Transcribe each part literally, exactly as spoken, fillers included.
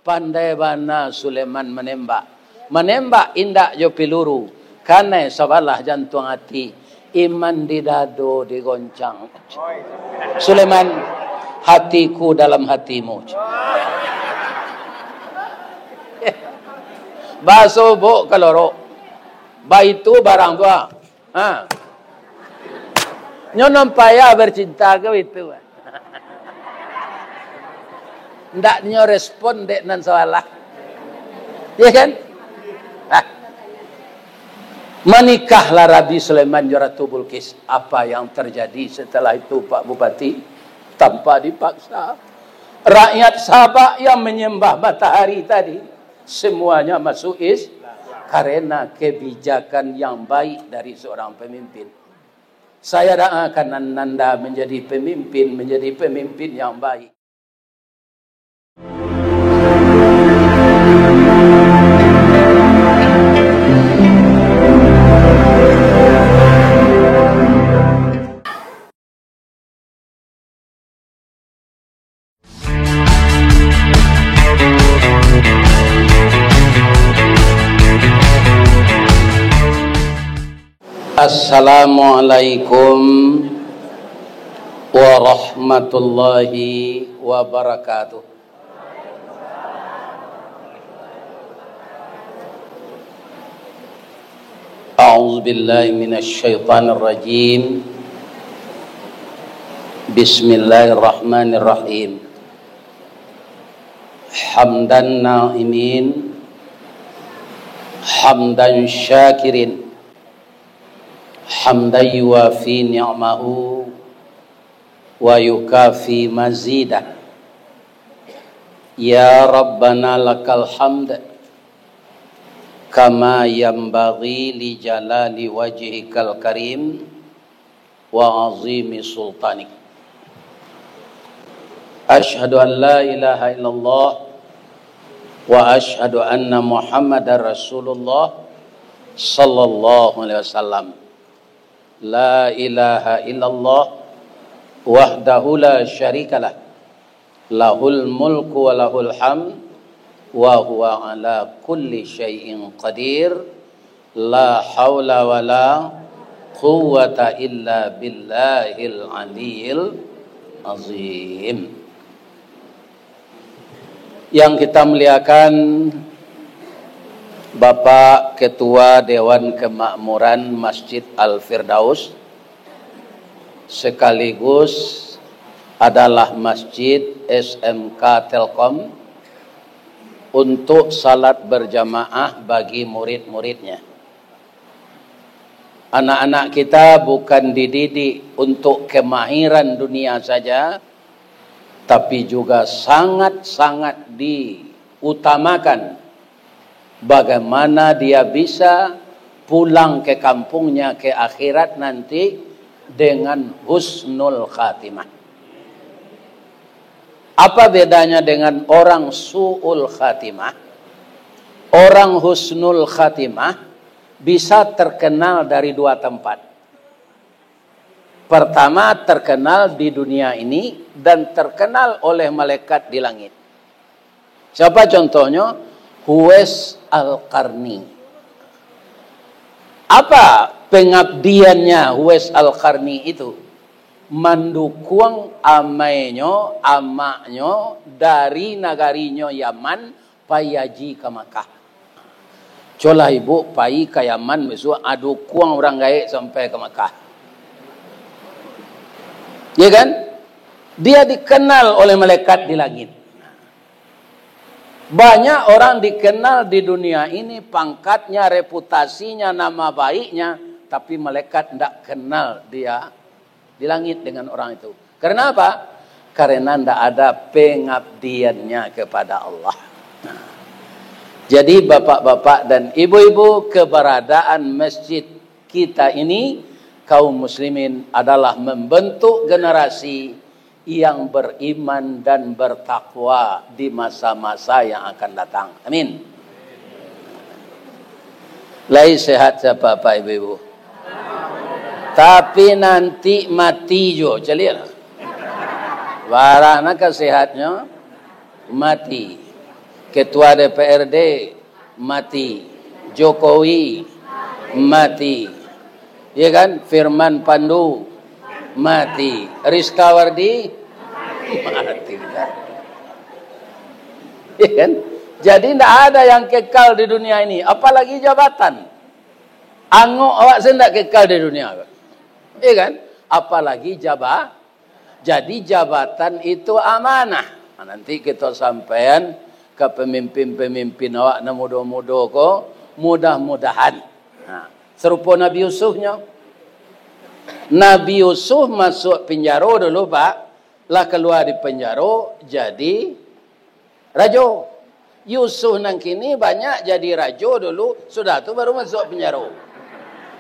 Pandai bana Sulaiman manembak. Manembak indak jo piluru, kanai sabalah jantuang ati, iman di dado digoncang. Sulaiman, hatiku dalam hatimu. Basobok kalorok. Baitu barang tu, ah. Ha. Nyo nan payah bercinta ko itu. Ndak nyo respon dek nan sabalah. Ya kan? Ha. Manikahlah Rabi Sulaiman jo Ratu Bulqis. Apa yang terjadi setelah itu, Pak Bupati? Tanpa dipaksa. Rakyat Sabak yang menyembah matahari tadi, semuanya masuk Is-, karena kebijakan yang baik dari seorang pemimpin. Saya doakan ananda menjadi pemimpin, menjadi pemimpin yang baik. Assalamualaikum warahmatullahi wabarakatuh. A'udzubillahi minasyaitonirrajim. Bismillahirrahmanirrahim. Hamdan na'imin, hamdan syakirin, hamdan yuwafi ni'mahu wa yukafi mazidah. Ya Rabbana lakal hamd, kama yanbaghi li jalali wajhikal karim wa azimi sultanik. Asyhadu an la ilaha illallah wa asyhadu anna Muhammadar Rasulullah sallallahu alaihi wasallam. La ilaha illallah wahdahu la syarikalah. Lahul mulku wa lahul hamd, wa huwa ala kulli syai'in qadir. La haula wa la quwwata illa billahil aliyil azim. Yang kita muliakan, Bapak Ketua Dewan Kemakmuran Masjid Al-Firdaus, sekaligus adalah Masjid S M K Telkom untuk salat berjamaah bagi murid-muridnya. Anak-anak kita bukan dididik untuk kemahiran dunia saja, tapi juga sangat-sangat diutamakan bagaimana dia bisa pulang ke kampungnya, ke akhirat nanti dengan husnul khatimah. Apa bedanya dengan orang su'ul khatimah? Orang husnul khatimah bisa terkenal dari dua tempat. Pertama, terkenal di dunia ini dan terkenal oleh malaikat di langit. Siapa contohnya? Uwais Al-Qarni. Apa pengabdiannya Uwais Al-Qarni itu? Mandukuang amainyo, amaknyo dari nagarinyo Yaman pai haji ka Makkah. Colah ibu pai ka Yaman bisuak, adukuang urang gaek sampai ka Makkah. Ya kan? Dia dikenal oleh malaikat di langit. Banyak orang dikenal di dunia ini, pangkatnya, reputasinya, nama baiknya, tapi malaikat ndak kenal dia di langit dengan orang itu. Karena apa? Karena ndak ada pengabdiannya kepada Allah. Nah, jadi bapak-bapak dan ibu-ibu, keberadaan masjid kita ini, kaum muslimin, adalah membentuk generasi yang beriman dan bertakwa di masa-masa yang akan datang. Amin. Lai sehat sia, Bapak, Ibu-ibu? Tapi nanti mati juo, caliaklah. Barang nan ka sehatnyo, mati. Ketua D P R D mati, Jokowi mati, ya kan? Firman Pandu mati, Rizka Wardi mati, ya kan? Jadi ndak ada yang kekal di dunia ini, apalagi jabatan. Angok awak se ndak kekal di dunia, ya kan? Apalagi jaba-, jadi jabatan itu amanah. Nah, nanti kita sampaikan ke pemimpin-pemimpin awak nan mudo-mudo ko, mudah-mudahan. Nah, serupo Nabi Yusuf nyo. Nabi Yusuf masuk penjaro dulu, Pak. Lah keluar di penjaro, jadi rajo. Yusuf nan kini banyak jadi rajo dulu, sudah tu baru masuk penjaro.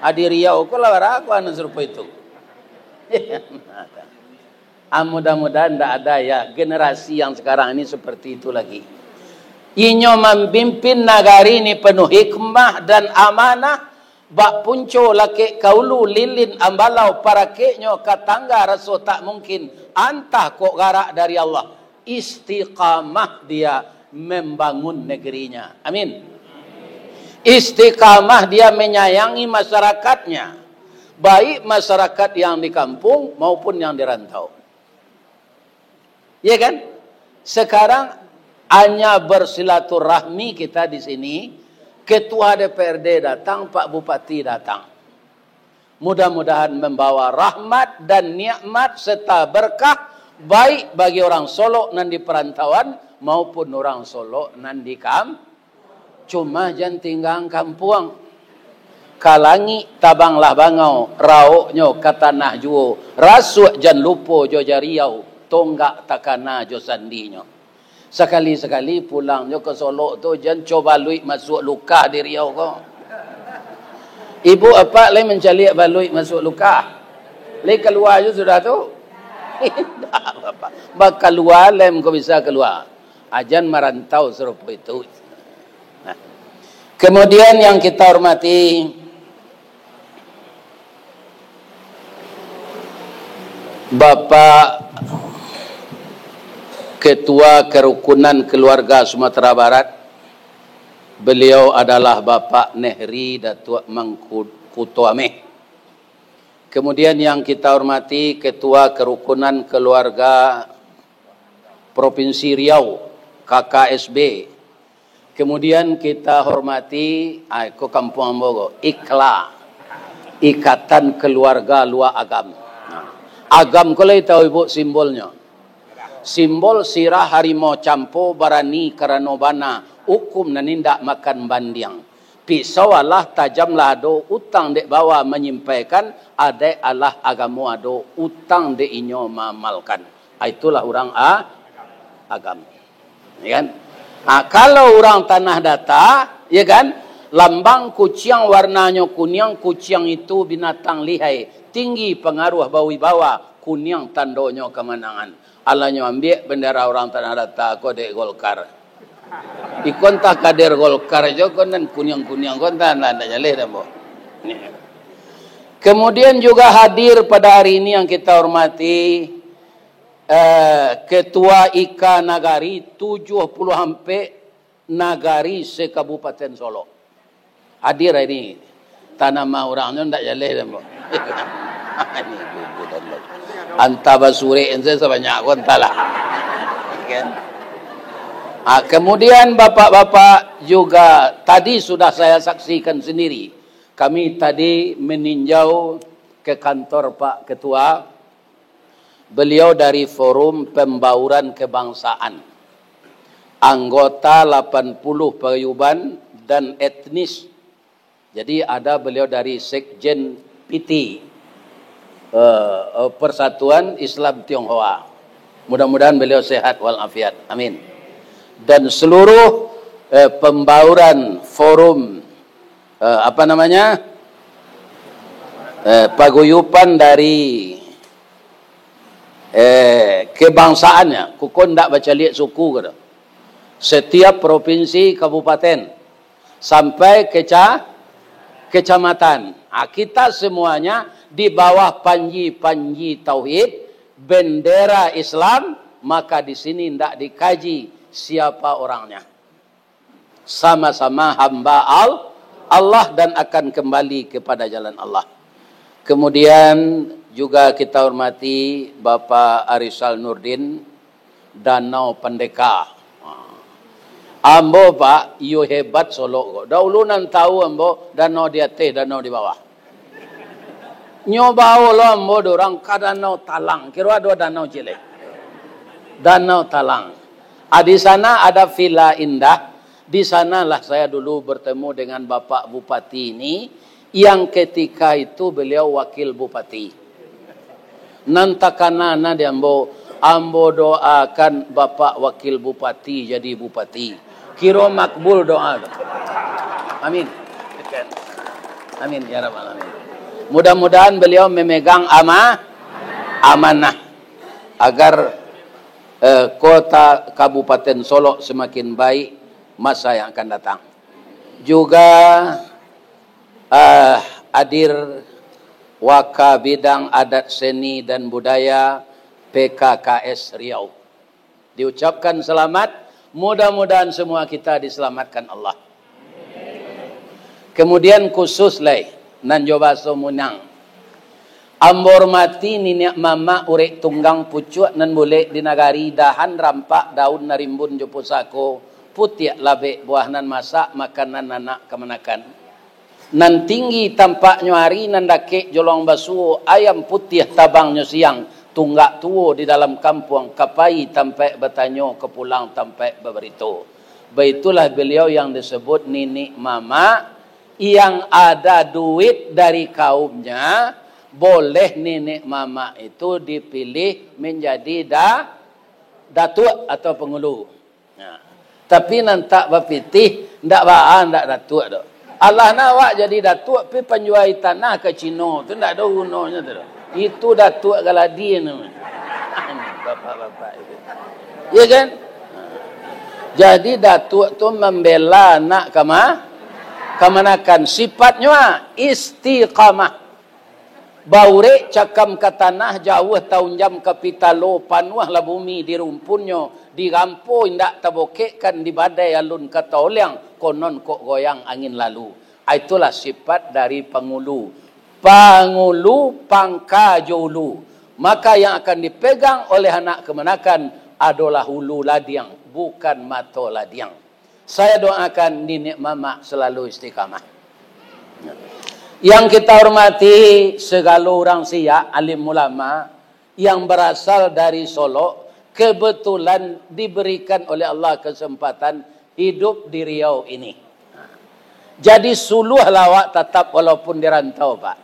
Ah, di Riau ko lah bara ko anu sarupo itu. Ah, mudah-mudahan ndak ada ya generasi yang sekarang ini seperti itu lagi. Inyo mamimpin nagari ni penuh hikmah dan amanah, bak punco lakek ka ulu, lilin ambalau parakeknyo, ka tangga raso tak mungkin, antah kok garak dari Allah. Istiqamah dia membangun negerinya. Amin. Istiqamah dia menyayangi masyarakatnya, baik masyarakat yang di kampung maupun yang di rantau. Ya kan? Sekarang hanya bersilaturahmi kita di sini, ketua D P R D datang, Pak Bupati datang. Mudah-mudahan membawa rahmat dan nikmat serta berkah, baik bagi orang Solok nan di perantauan maupun orang Solok nan di kam-, Cuma jan tinggang kampuang. Ka langik tabanglah bangau, raoknyo ka tanah juo, rasuak jan lupo jo jariau, tonggak takana jo sandinyo. Sakali-sakali pulang jo ka Solok tu, jan co baluik masuak lukah di Riau ko. Ibu apak lai mancaliak baluik masuak lukah? Lai kalua jo sudah tu? Indak, Bapak. Bakalua lai mangko bisa kalua. Ajan marantau sarupo itu. Nah, kemudian yang kita hormati, Bapak Ketua Kerukunan Keluarga Sumatera Barat, beliau adalah Bapak Nehri Datuak Mangku-, Kuto Ameh. Kemudian yang kita hormati Ketua Kerukunan Keluarga Provinsi Riau, K K S B. Kemudian kita hormati, ah, ko kampuang ambo ko, IKLA, Ikatan Keluarga Luak Agam. Nah, agam ko lai tahu ibu simbolnyo? Simbol sirah harimau campo, barani karano bana, ukum nan indak makan bandiang. Pisau alah tajam lah ado, utang dek bawa manyimpaikan, adaik alah agamo ado, utang dek inyo maamalkan. Ah, itulah urang a-, agam. Ya kan? Ah, kalau urang Tanah Data, ya kan? Lambang kuciang warnanyo kuniang, kuciang itu binatang lihai, tinggi pangaruah bawibawa, kuniang tandonyo kamanangan. Alah nyo ambiak bendera urang Tanah Data ko dek Golkar. Iko antah kader Golkar jo ko nan kuniang-kuniang ko antah, antah ndak jaleh dah, Mbok. Kemudian juga hadir pada hari ini yang kita hormati, eh, Ketua I K Nagari tujuh puluh ampek Nagari se-Kabupaten Solok. Hadir ini. Tanah mah urang nyo ndak jaleh, Mbok. Ini gugu dan lo. Antah basurek sajo sabanyak ko, antahlah. Kan? Ah, kemudian bapak-bapak juga tadi sudah saya saksikan sendiri. Kami tadi meninjau ke kantor Pak Ketua. Beliau dari Forum Pembauran Kebangsaan, anggota lapan puluh paguyuban dan etnis. Jadi, ada beliau dari Sekjen P T, eh, eh, Persatuan Islam Tionghoa. Mudah-mudahan beliau sehat walafiat. Amin. Dan seluruh, eh, pembauran forum, eh, apa namanya, eh, paguyuban dari eh, kebangsaannya, kuko ndak bacaliak suku, gitu. Setiap provinsi, kabupaten, sampai keca-, kecamatan. Ah, kita semuanya di bawah panji-panji tauhid, bendera Islam, maka di sini ndak dikaji siapa orangnya. Sama-sama hamba Al-, Allah dan akan kembali kepada jalan Allah. Kemudian juga kita hormati Bapak Arisal Nurdin, Danau Pandeka. Ambo, Pak, iyo hebat Solok ko. Dahulu nan tahu ambo, danau di ateh, danau di bawah. Nyo bawo lo ambo dorang ka Danau Talang. Kiro ado danau ciek lai. Danau Talang. Ah, di sana ada villa indah. Di sanalah saya dulu bertemu dengan Bapak Bupati ini, yang ketika itu beliau wakil bupati. Nan takana na di ambo, ambo doakan Bapak Wakil Bupati jadi bupati. Kiro makbul doa tu. Amin. Amin, ya rabbal alamin. Mudah-mudahan beliau memegang ama-, amanah agar, eh, kota Kabupaten Solok semakin baik masa yang akan datang. Juga, eh, hadir Waka Bidang Adat Seni dan Budaya P K K S Riau. Diucapkan selamat, mudah-mudahan semua kita diselamatkan Allah. Kemudian khusus lai, nan jo bahaso Minang. Ambo hormati niniak mamak urek tunggang pucuak nan bulek di nagari, dahan rampak daun narimbun jo pusako, putiak labek buah nan masak, makanan anak kamanakan. Nan tinggi tampaknyo ari, nan dakek jolong basuo, ayam putiah tabangnyo siang, tunggak tuo di dalam kampuang, ka pai tampaik batanyo, ka pulang tampaik babarito. Baitulah beliau yang disebut niniak mamak, yang ada duit dari kaumnya, boleh niniak mamak itu dipilih menjadi da-, datuak atau pangulu. Nah, tapi nan tak bapitih, ndak baa, ndak datuak doh. Alah na awak jadi datuak, pi panjuai tanah ka Cino, tu ndak ado gunonyo tu doh. Itu datuak galadi namonyo. Bapak-bapak itu. Iya kan? Jadi datuak tu mambela anak kama-, kamanakan. Sifatnyo, ah, istiqamah. Baurek cakam ka tanah, jauah taunjam ka pitalo, panuahlah bumi di rumpunnyo, dirampo indak tabokekkan, di badai alun ka taoliang, konon kok goyang angin lalu. Ah, itulah sifat dari pangulu. Pangulu pangka jo ulu. Maka yang akan dipegang oleh anak kamanakan adolah ulu ladiang, bukan mato ladiang. Saya doakan niniak mamak selalu istiqamah. Yang kita hormati segalo urang siak, alim ulama yang berasal dari Solok, kebetulan diberikan oleh Allah kesempatan hidup di Riau ini. Jadi suluahlah awak tatap walaupun di rantau, Pak.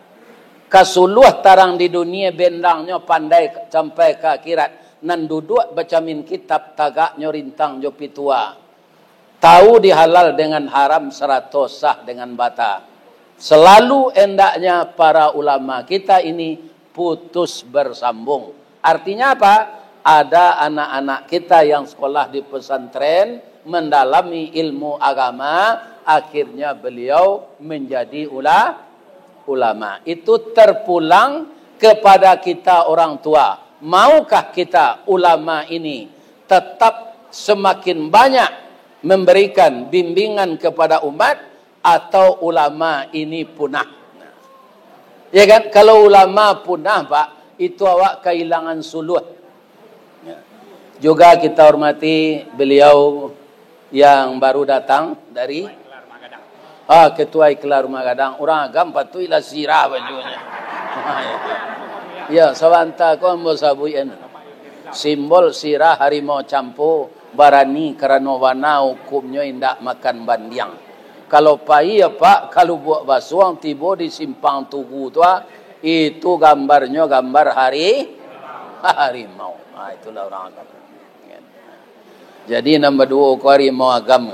Ka suluah tarang di dunia, bendangnyo pandai sampai ka akhirat. Nan duduak bacamin kitab, tagaknyo rintang jo pitua. Tahu di halal dengan haram sarato sah dengan bata. Selalu endaknya para ulama kita ini putus bersambung. Artinya apa? Ada anak-anak kita yang sekolah di pesantren, mendalami ilmu agama, akhirnya beliau menjadi ula-, ulama. Itu terpulang kepada kita orang tua. Maukah kita ulama ini tetap semakin banyak memberikan bimbingan kepada umat, atau ulama ini punah? Ya kan? Kalau ulama punah, Pak, itu awak kehilangan suluah. Ya. Juga kita hormati beliau yang baru datang dari, ah, Ketua Iklan Rumah Gadang. Urang Agam patuiklah sirah bajunyo. Ya, sabanta ko ambo sabuikan. Simbol sirah harimau campo, barani karano bana, hukumnyo indak makan bandiang. Kalau pai apak ka Lubuak Basuang, tibo di Simpang Tugu tu, ah, itu gambarnyo gambar hari-, harimau. Ah, itulah urang Agam. Jadi, nan baduo ko harimau Agam.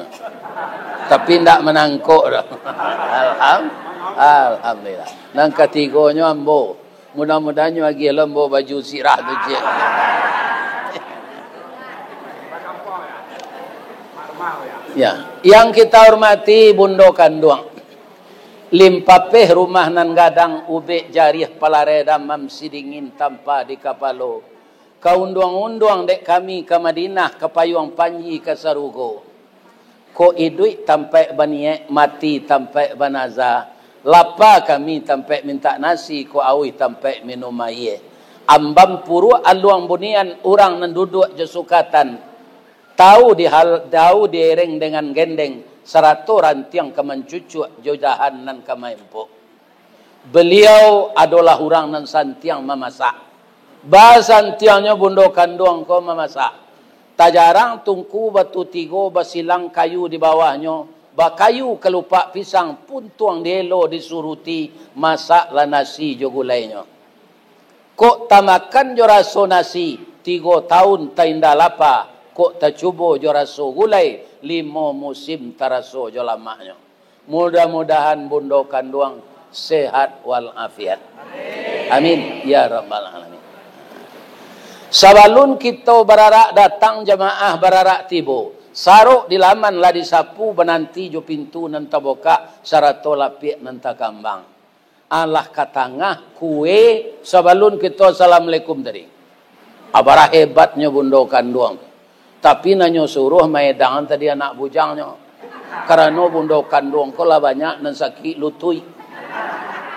Tapi, indak manangkok doh. Alham-, Alhamdulillah. Nan katigonyo ambo. Mudah-mudahan nyo agiah lo ambo baju sirah tu, ciek. Ya, yang kita hormati Bundo Kanduang. Limpapeh rumah nan gadang, ubek jariah palareh, damam sidingin tampa di kapalo. Ka unduang-unduang dek kami ka Madinah, ka payuang panji ka sarugo. Kok iduik tampaik baniaik, mati tampaik banaza. Lapa kami tampaik mintak nasi, kok auih tampaik minum aia. Ambam puruak aluang bunian, urang nan duduak jo sukatan. Tau dihal-, tau diereng dengan gendeng, sarato rantiang ka mancucuak, jo dahan nan ka maimpok. Baliau adolah urang nan santiang mamasak. Basantiangnyo bundo kanduang ko mamasak. Tajarang tungku batu tigo, basilang kayu di bawahnyo, bakayu kalupak pisang, puntuang dielo disuruti, masaklah nasi jo gulainyo. Kok tamakan jo raso nasi, tigo taun tainda lapa, kok tacubo jo raso gulai, limo musim taraso jo lamaknyo. Mudah-mudahan bundo kanduang sehat walafiat. Amin, ya rabbal alamin. Sabalun kito bararak datang, jamaah bararak tibo, sarok di laman lah disapu, bananti jo pintu nan tabukak, sarato lapiak nan takambang. Alah ka tangah kue, sabalun kito assalamualaikum tadi. Abarah hebatnyo bundo kanduang. Tapi nan nyo suruah maedang tadi anak bujangnyo. Karano bundo kanduang ko lah banyak nan sakik lutuik.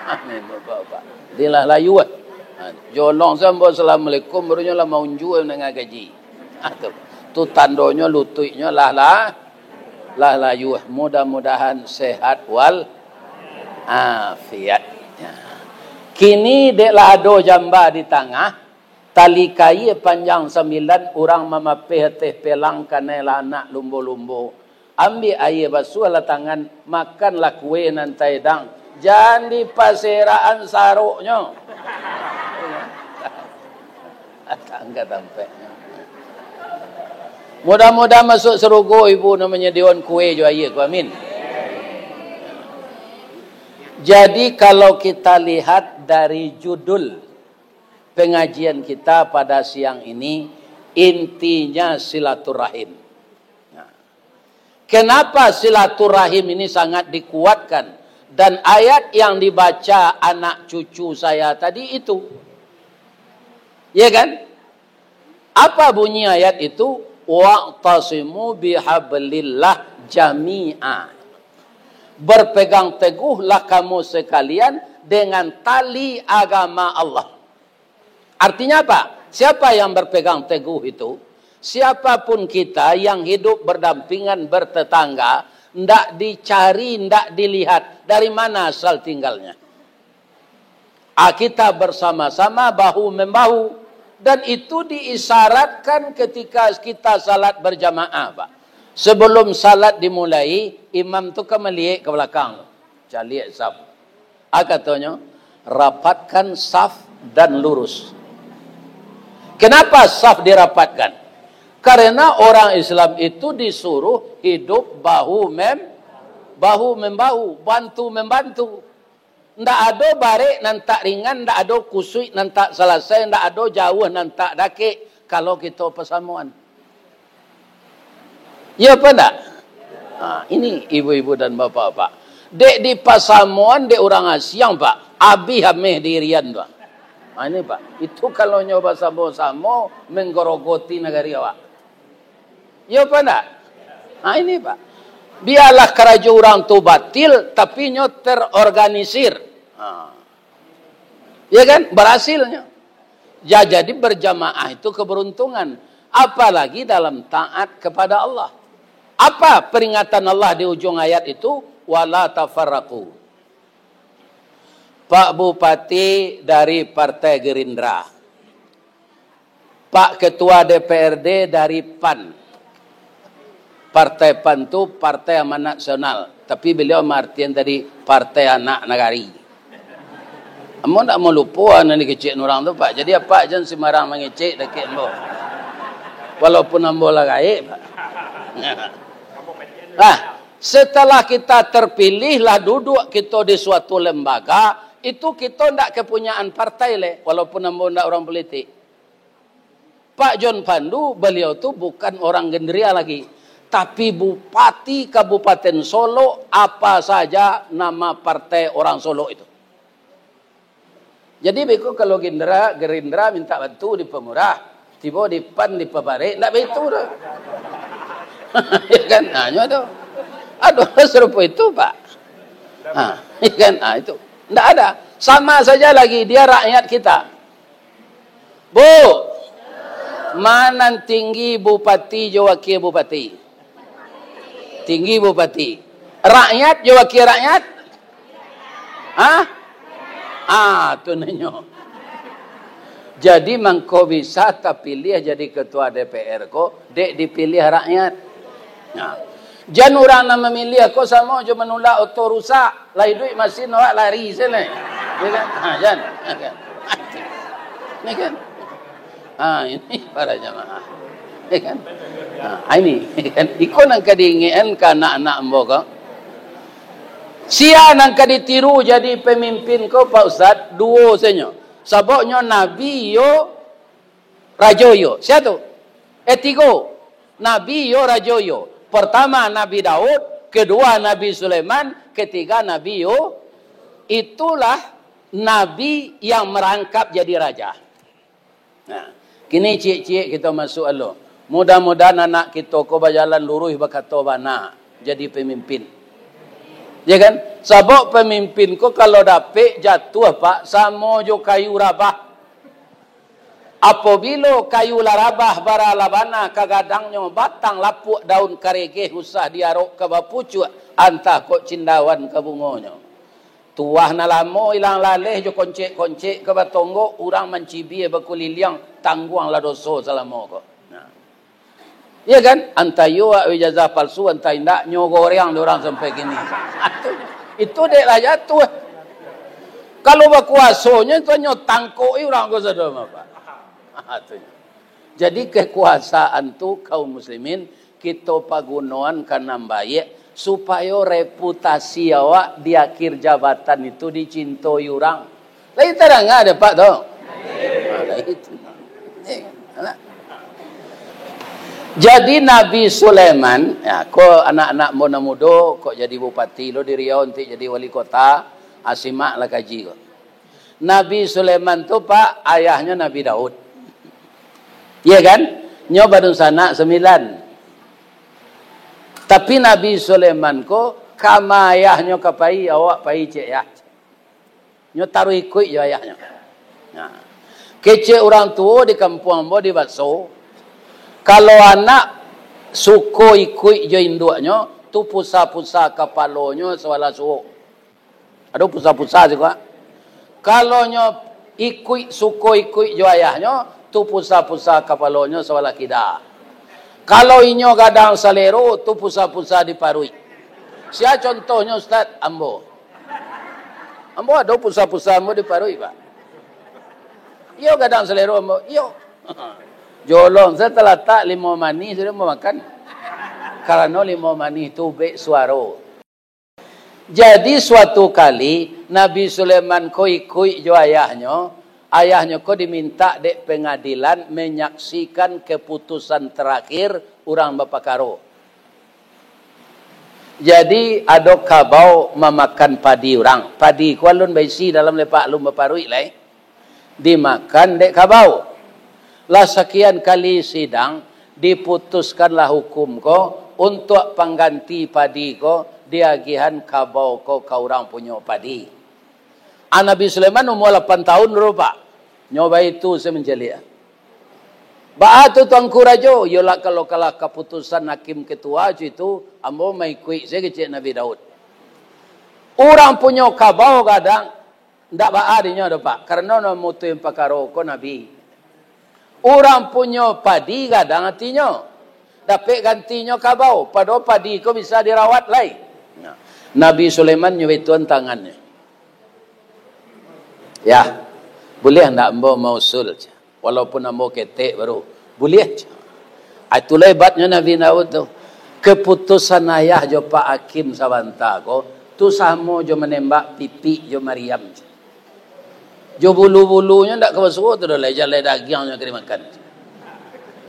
Amin, bapak-bapak. Jadi lah layuah. Ha, jolong sambo assalamualaikum, barunyo lah maunjua nangah gaji. Ha, tu. Tu tandonyo lutuiknyo lah, lah, lah layuah. Mudah-mudahan sehat wal afiat. Ya. Kini dek lah ado jamba di tangah, tali kaia panjang sambilan, urang mamapeh ateh pelang, kanai lah anak lumbo-lumbo. Ambiak aia, basuahlah tangan, makanlah kue nan taedang, jan dipaserakan saroknyo. Datang ka tampeknyo. Mudah-mudahan masuak sarugo ibu nan manyadiakan kue jo aia ko, amin. Jadi, kalau kita lihat dari judul pengajian kita pada siang ini, intinya silaturahim. Nah, kenapa silaturahim ini sangat dikuatkan? Dan ayat yang dibaca anak cucu saya tadi itu, ya kan? Apa bunyi ayat itu? "Wa'tasimu bihablillah jami'a." Berpegang teguhlah kamu sekalian dengan tali agama Allah. Artinya apa? Siapa yang berpegang teguh itu? Siapapun kita yang hidup berdampingan, bertetangga, ndak dicari, ndak dilihat dari mana asal tinggalnya. Ah, kita bersama-sama, bahu-membahu. Dan itu diisyaratkan ketika kita salat berjamaah, Pak. Sebelum salat dimulai, imam tu kan maliek ka balakang. Caliak saf. Ah, katonyo, "Rapatkan saf dan lurus." Kenapa saf dirapatkan? Karena orang Islam itu disuruh hidup bahu mem-, bahu-membahu, bantu-membantu. Ndak ado barek nan tak ringan, ndak ado kusuik nan tak salasai, ndak ado jauah nan tak dakek, kalau kito pasamoan. Iyo apa ndak? Ha, ini ibu-ibu dan bapak-bapak. Dek dipasamoan dek urang asiang, Pak, abih ameh di irian tu. Ha, ini, Pak. Itu kalau nyo basamo-samo menggerogoti nagari awak. Iyo apa ndak? Ha, ini, Pak. Bialah karajo urang tu batil, tapi nyo terorganisir. Ha. Ya kan? Berhasilnyo. Ya, jadi berjamaah itu keberuntungan. Apalagi dalam taat kepada Allah. Apa peringatan Allah di ujung ayat itu? "Wala tafarraqu." Pak Bupati dari Partai Gerindra. Pak Ketua D P R D dari pan. Partai pan tu Partai Amanat Nasional, tapi beliau maartian tadi Partai Anak Nagari. Ambo ndak mau lupo nan dikecek urang tu, Pak. Jadi, Apak jan sembarang mangecek dakek ambo. Walaupun ambo lah gaek, Pak. Nah, setelah kita terpilih, lah duduk kito di suatu lembaga, itu kito ndak kepunyaan partai leh, walaupun ambo ndak urang politik. Pak John Pandu, beliau tu bukan orang Gerindra lagi, tapi Bupati Kabupaten Solok, apa saja nama partai orang Solok itu. Jadi, beko kalau Gerindra, Gerindra minta bantu dipamurah, tibo di pan dipabarek, ndak baitu doh. Ya kan? Nah, nyo tu. Aduh, sarupo itu, Pak. Ha, kan? Ha, itu. Ndak ada. Sama saja lagi, dia rakyat kita. Bu, ma nan tinggi, bupati jo wakil bupati? Tinggi bupati. Rakyat jo wakil rakyat? Hah? Ah, tu nanyo. Jadi mangko bisa tapiliah jadi ketua D P R ko, dek dipiliah rakyat. Nah. Jan urang nan mamiliah ko samo jo manulak oto rusak, lah iduik masin awak lari se lai. Ya kan? Ha, jan. Ya kan? Ini kan? Ha, ini para jamaah. Ya kan? Ha, ini, ya kan? Iko nan ka diingekan ka anak-anak ambo ko. Sia nan ka ditiru jadi pemimpin ko, Pak Ustaz, duo sajo. Sababnyo Nabi iyo, Rajo iyo. Sia tu? Eh, tigo. Nabi iyo, Rajo iyo. Pertama Nabi Daud, kedua Nabi Sulaiman, ketiga Nabi iyo. Itulah Nabi yang merangkap jadi raja. Nah, kini ciek-ciek kito masuk alo. Mudah-mudahan anak kito ko bajalan luruih, bakato bana, jadi pemimpin. Ya kan? Sabab pemimpin ko kalau dapek jatuah, Pak, samo jo kayu rabah. Apabilo kayu lah rabah, bara lah bana ka gadangnyo, batang lapuak, daun karegeh, usah diarok ka bapucuak, antah kok cindawan ka bungonyo. Tuah nan lamo ilang laleh jo koncek-koncek ka batonggok, urang mancibia bakuliliang, tangguanglah doso salamo ko. Nah. Iya kan? Antah iyo awak ijazah palsu, antah indak, nyo goreang dek urang sampai kini. Itu, itu dek lah jatuah. Kalau bakuasonyo, itu nyo tangkok urang ko sado mah, Pak. Itu. Jadi, kekuasaan tu, kaum muslimin, kito pagunoan ka nan baiak, supayo reputasi awak di akhir jabatan itu dicintoi urang. Lai tadanga dek Pak tu? Ha, lah itu. Eh, alah. Jadi, Nabi Sulaiman, ya, ko anak-anak ambo nan mudo, kok jadi bupati lo di Riau, nanti jadi wali kota, ha, simaklah kaji ko. Nabi Sulaiman tu, Pak, ayahnyo Nabi Daud. Iya kan? Nyo badunsanak sambilan. Tapi Nabi Sulaiman ko, kama ayahnyo ka pai, awak pai ciek yah. Nyo taruih ikuik jo ayahnyo. Nah. Kecek urang tuo di kampuang ambo di Baso, kalau anak suko ikuik jo induaknyo, tu pusa-pusa kapalonyo sabalah suok. Ado pusa-pusa siko. Kalau nyo ikuik, suko ikuik jo ayahnyo, tu pusa-pusa kapalonyo sabalah kida. Kalau inyo gadang salero, tu pusa-pusa di paruik. Sia contohnyo, Ustaz? Ambo. Ambo ado pusa-pusa ambo di paruik, Pak. Iyo gadang salero ambo, iyo. Jolong, saya talatak limau manih, sudah ambo makan. Karano limau manih tu ubek suaro. Jadi, suatu kali, Nabi Sulaiman ko ikuik jo ayahnyo, ayahnyo ko dimintak dek pengadilan manyaksikan keputusan terakhir urang bapakaro. Jadi, ado kabau mamakan padi urang. Padi ko alun baisi dalam lepak, alun baparuik lai. Dimakan dek kabau. Lah sakian kali sidang, diputuskanlah hukum ko, untuak pangganti padi ko, diagihan kabau ko ka urang punyo padi. Ah, Nabi Sulaiman umua lapan tahun dulu, Pak. Nyo baitu se mancaliak. Baa tu, Tuanku Rajo? Iyolah, kalau kalah kaputusan hakim ketua co itu, ambo maikuik se kecek Nabi Daud. Urang punyo kabau gadang, ndak baa dinyo doh, Pak, karano nan mutuih pakaro ko Nabi. Urang punyo padi gadang atinyo, dapek gantinyo kabau, padahal padi ko bisa dirawat lai. Nah, Nabi Sulaiman nyo baituan tangannyo. "Yah, buliah ndak ambo mausul?" Walaupun ambo ketek baru, buliah. Ah, itulah hebatnyo Nabi Daud tu. Keputusan ayah jo Pak Hakim sabanta ko, tu samo jo manembak pipik jo mariam. Jo bulu-bulunyo ndak ka basuo tu doh, lai jalai dagiangnyo ka dimakan.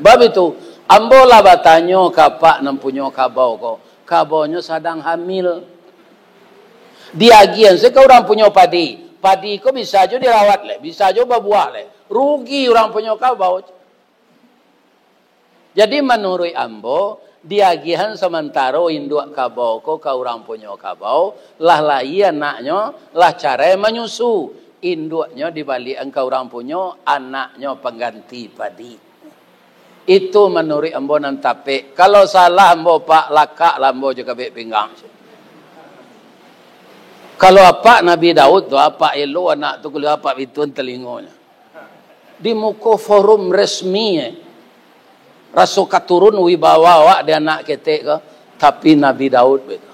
Bab itu, ambo lah batanyo ka apak nan punyo kabau ko, kabaunyo sadang hamil. Diagian se ka urang punyo padi. Padi ko bisa jo dirawat lai, bisa jo babuah lai. Rugi urang punyo kabau. Jadi, manuruik ambo, Diagiahan samantaro induak kabau ko ka urang punyo kabau, lah lahia anaknyo, lah carai manyusu. Induaknyo dibaliakan ka urang punyo, anaknyo pangganti padi. Itu manuruik ambo nan tapek. Kalau salah ambo, Pak, lakaklah ambo jo kabek pinggang. Kalau apak Nabi Daud tu, apak elo anak tu, kalau apak bituan talingonyo. Di muko forum resmi, eh. Raso ka turun wibawa awak di anak ketek ko, tapi Nabi Daud baitu.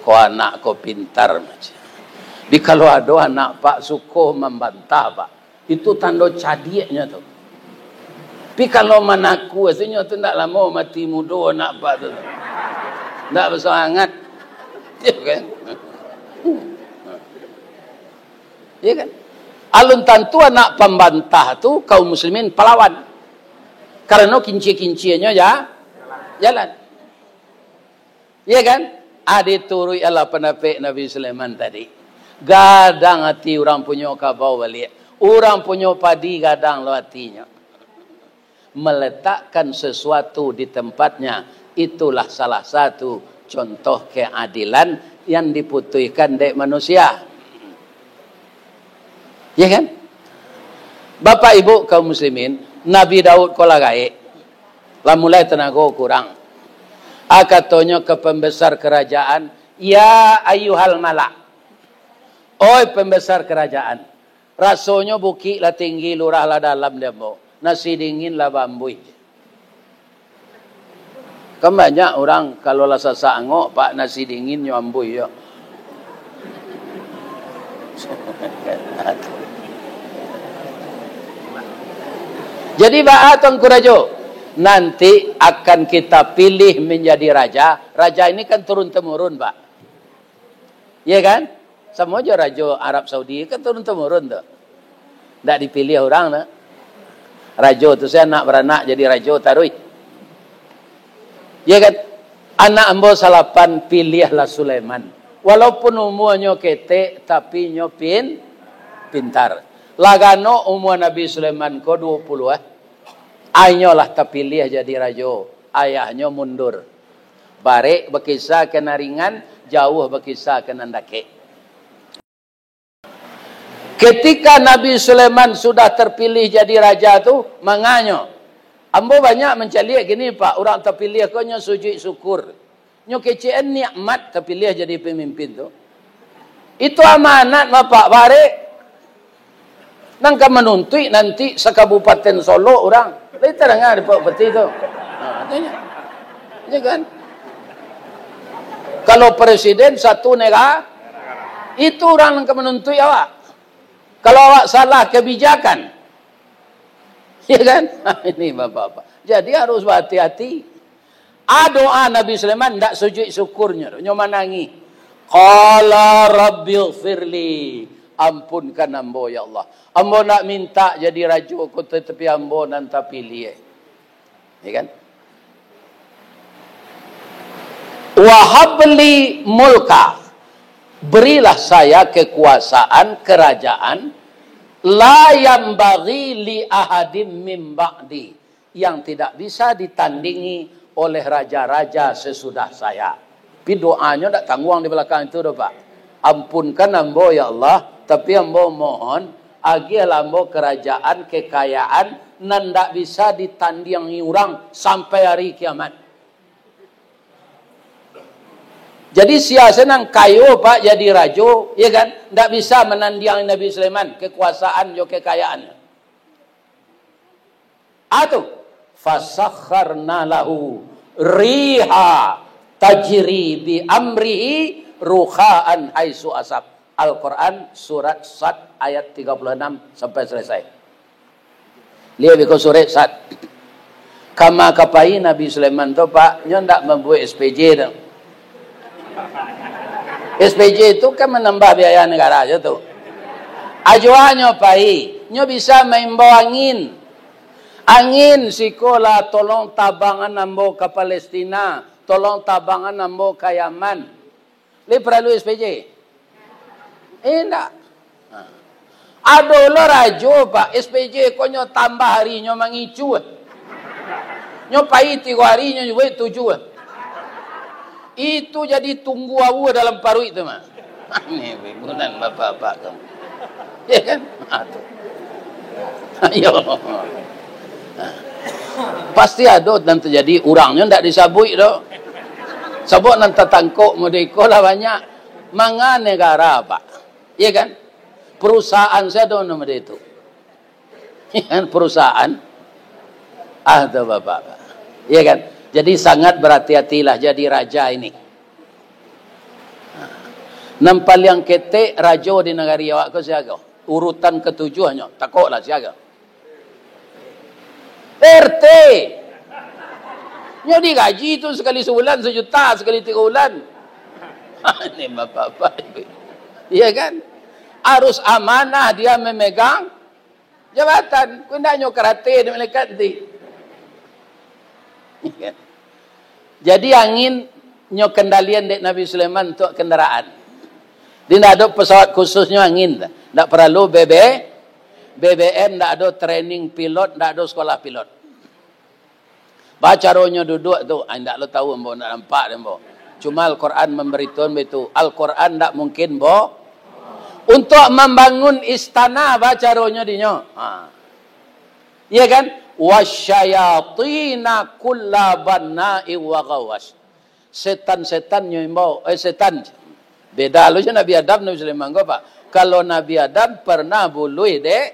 Ko anak ko pintar macam. Di kalau ado anak Pak suko mambantah, Pak, itu tando cadiaknyo tu. Tapi kalau manaku, asinyo tu ndak lamo mati mudo anak Pak tu. Ndak basangat. Ya kan? Ya kan? Alun tantu anak pambantah tu kaum muslimin palawan. Karano kincia-kincianyo ja-, jalan. Ya kan? Ah, dituruik alah pandapek Nabi Sulaiman tadi. Gadang ati urang punyo kabau baliak. Urang punyo padi gadang lo atinyo. Meletakkan sesuatu di tempatnya, itulah salah satu contoh keadilan yang diputuihkan dek manusia. Ya kan? Bapak Ibu kaum muslimin, Nabi Daud ko lah gaek. Lah mulai tanago kurang. Ah, katonyo ka pembesar kerajaan, "Ya ayyuhal malak, oi pembesar kerajaan, rasonyo bukik lah tinggi, lurah lah dalam di ambo. Nasi dingin lah baambuih." Kan banyak urang, kalau lah sasak angok, Pak, nasi dingin nyo ambuih yo. Jadi, baa Tuanku Rajo, nanti akan kita pilih menjadi raja. Raja ini kan turun-temurun, Pak. Iya kan? Samo jo rajo Arab Saudi kan turun-temurun tu. Ndak dipiliah urang tu. Rajo tu se anak baranak jadi rajo taruih. Iya kan? Anak ambo salapan, piliahlah Sulaiman. Walaupun umuanyo ketek, tapi nyo pin-, pintar. Lah ganok umua Nabi Sulaiman ko duo puluah, eh. Inyo lah tapiliah jadi rajo. Ayahnyo mundur. Barek bakisa ka nan ringan, jauah bakisa ka nan dakek. Ketika Nabi Sulaiman sudah terpilih jadi raja tu, manganyo, ambo banyak mancaliak kini, Pak, urang tapiliah ko nyo sujuik syukur. Nyo kecek an nikmat tapiliah jadi pamimpin tu. Itu amanat, Bapak, barek. Nan ka manuntuik nanti sakabupaten Solok urang. Lai tadanga di Pak Bupati tu. Nah, tu nyo. Iya kan? Kalau presiden satu negara, itu urang nan ka manuntuik awak. Kalau awak salah kebijakan, iya kan? Ini bapak-bapak. Jadi harus berhati-hati. Ah, doa Nabi Sulaiman ndak sujuik syukurnyo, nyo manangih. Qala rabbighfirli, ampunkan ambo, ya Allah. Ambo ndak minta jadi rajo ko, tatapi ambo nan tapiliah. Ya kan? Wahabli mulka, berilah saya kekuasaan, kerajaan, la yanbaghi li ahadim min ba'di, yang tidak bisa ditandingi oleh raja-raja sesudah saya. Tapi doanyo ndak tangguang di balakang itu doh, Pak. Ampunkan ambo, ya Allah, tapi ambo mohon, agiahlah ambo kerajaan, kekayaan, nan ndak bisa ditandingi urang sampai hari kiamat. Jadi, sia se nan kayo, Pak, jadi rajo, ya kan? Ndak bisa manandiang Nabi Sulaiman, kekuasaan jo kekayaan. Atu, fasakharna lahu riha tajri bi amrihi ruhaan haitsu asab. Al-Quran, surat Sad, ayat tiga puluh enam sampai selesai. Liek beko surat Sad. Kama ka pai Nabi Sulaiman tu, Pak, nyo ndak mambuek S P J tu. S P J tu kan manambah biaya negara jo tu. Ajoanyo pai, nyo bisa maimbau angin. Angin, siko lah, tolong tabangan ambo ka Palestina, tolong tabangan ambo ka Yaman. Lai paralu S P J? Indak. Ado lo rajo, Pak, S P J ko nyo tambah ari nyo mangicu. Nyo pai tigo ari, nyo juo tujuah. Itu jadi tunggu aua dalam paruik tu mah. Ini hiburan bapak-bapak kamu. Ya kan? Ha, tu. Ayo. Pasti ado nan tajadi, urangnyo ndak disabuik doh. Sabab nan tatangkok model iko lah banyak. Manga negara, Pak. Ya kan? Perusahaan saya ado nama dia itu. Ya kan? Perusahaan. Ah, tu bapak. Ya kan? Jadi sangat berhati-hatilah jadi raja ini. Nan paliang ketek rajo di nagari awak ko sia ko? Urutan ketujuahnyo, takoklah sia ko? R T. Nyo digaji tu sakali sabulan sajuta, sakali tigo bulan. Ini bapak-bapak. Iya kan? Harus amanah dia memegang jabatan. Kok indak nyo karate di malaikat nanti. Iya kan? Jadi angin nyo kendalian dek Nabi Sulaiman untuk kendaraan. Di ndak ado pesawat khususnyo angin. Ndak perlu B B, B B M, ndak ado training pilot, ndak ado sekolah pilot. Ba caronyo duduak tu, ah, indak lo tahu ambo, ndak nampak dek ambo. Cuma Al-Quran mambaritoan baitu. Al-Quran ndak mungkin bo-, untuk mambangun istana ba caronyo dinyo. Ha. Iya kan? Wasyayatina kulla banna'in wa ghawwas. Setan-setan nyo imbau, eh, setan. Beda lo jo Nabi Adam, Nabi Sulaiman ko, Pak. Kalau Nabi Adam pernah buluih dek,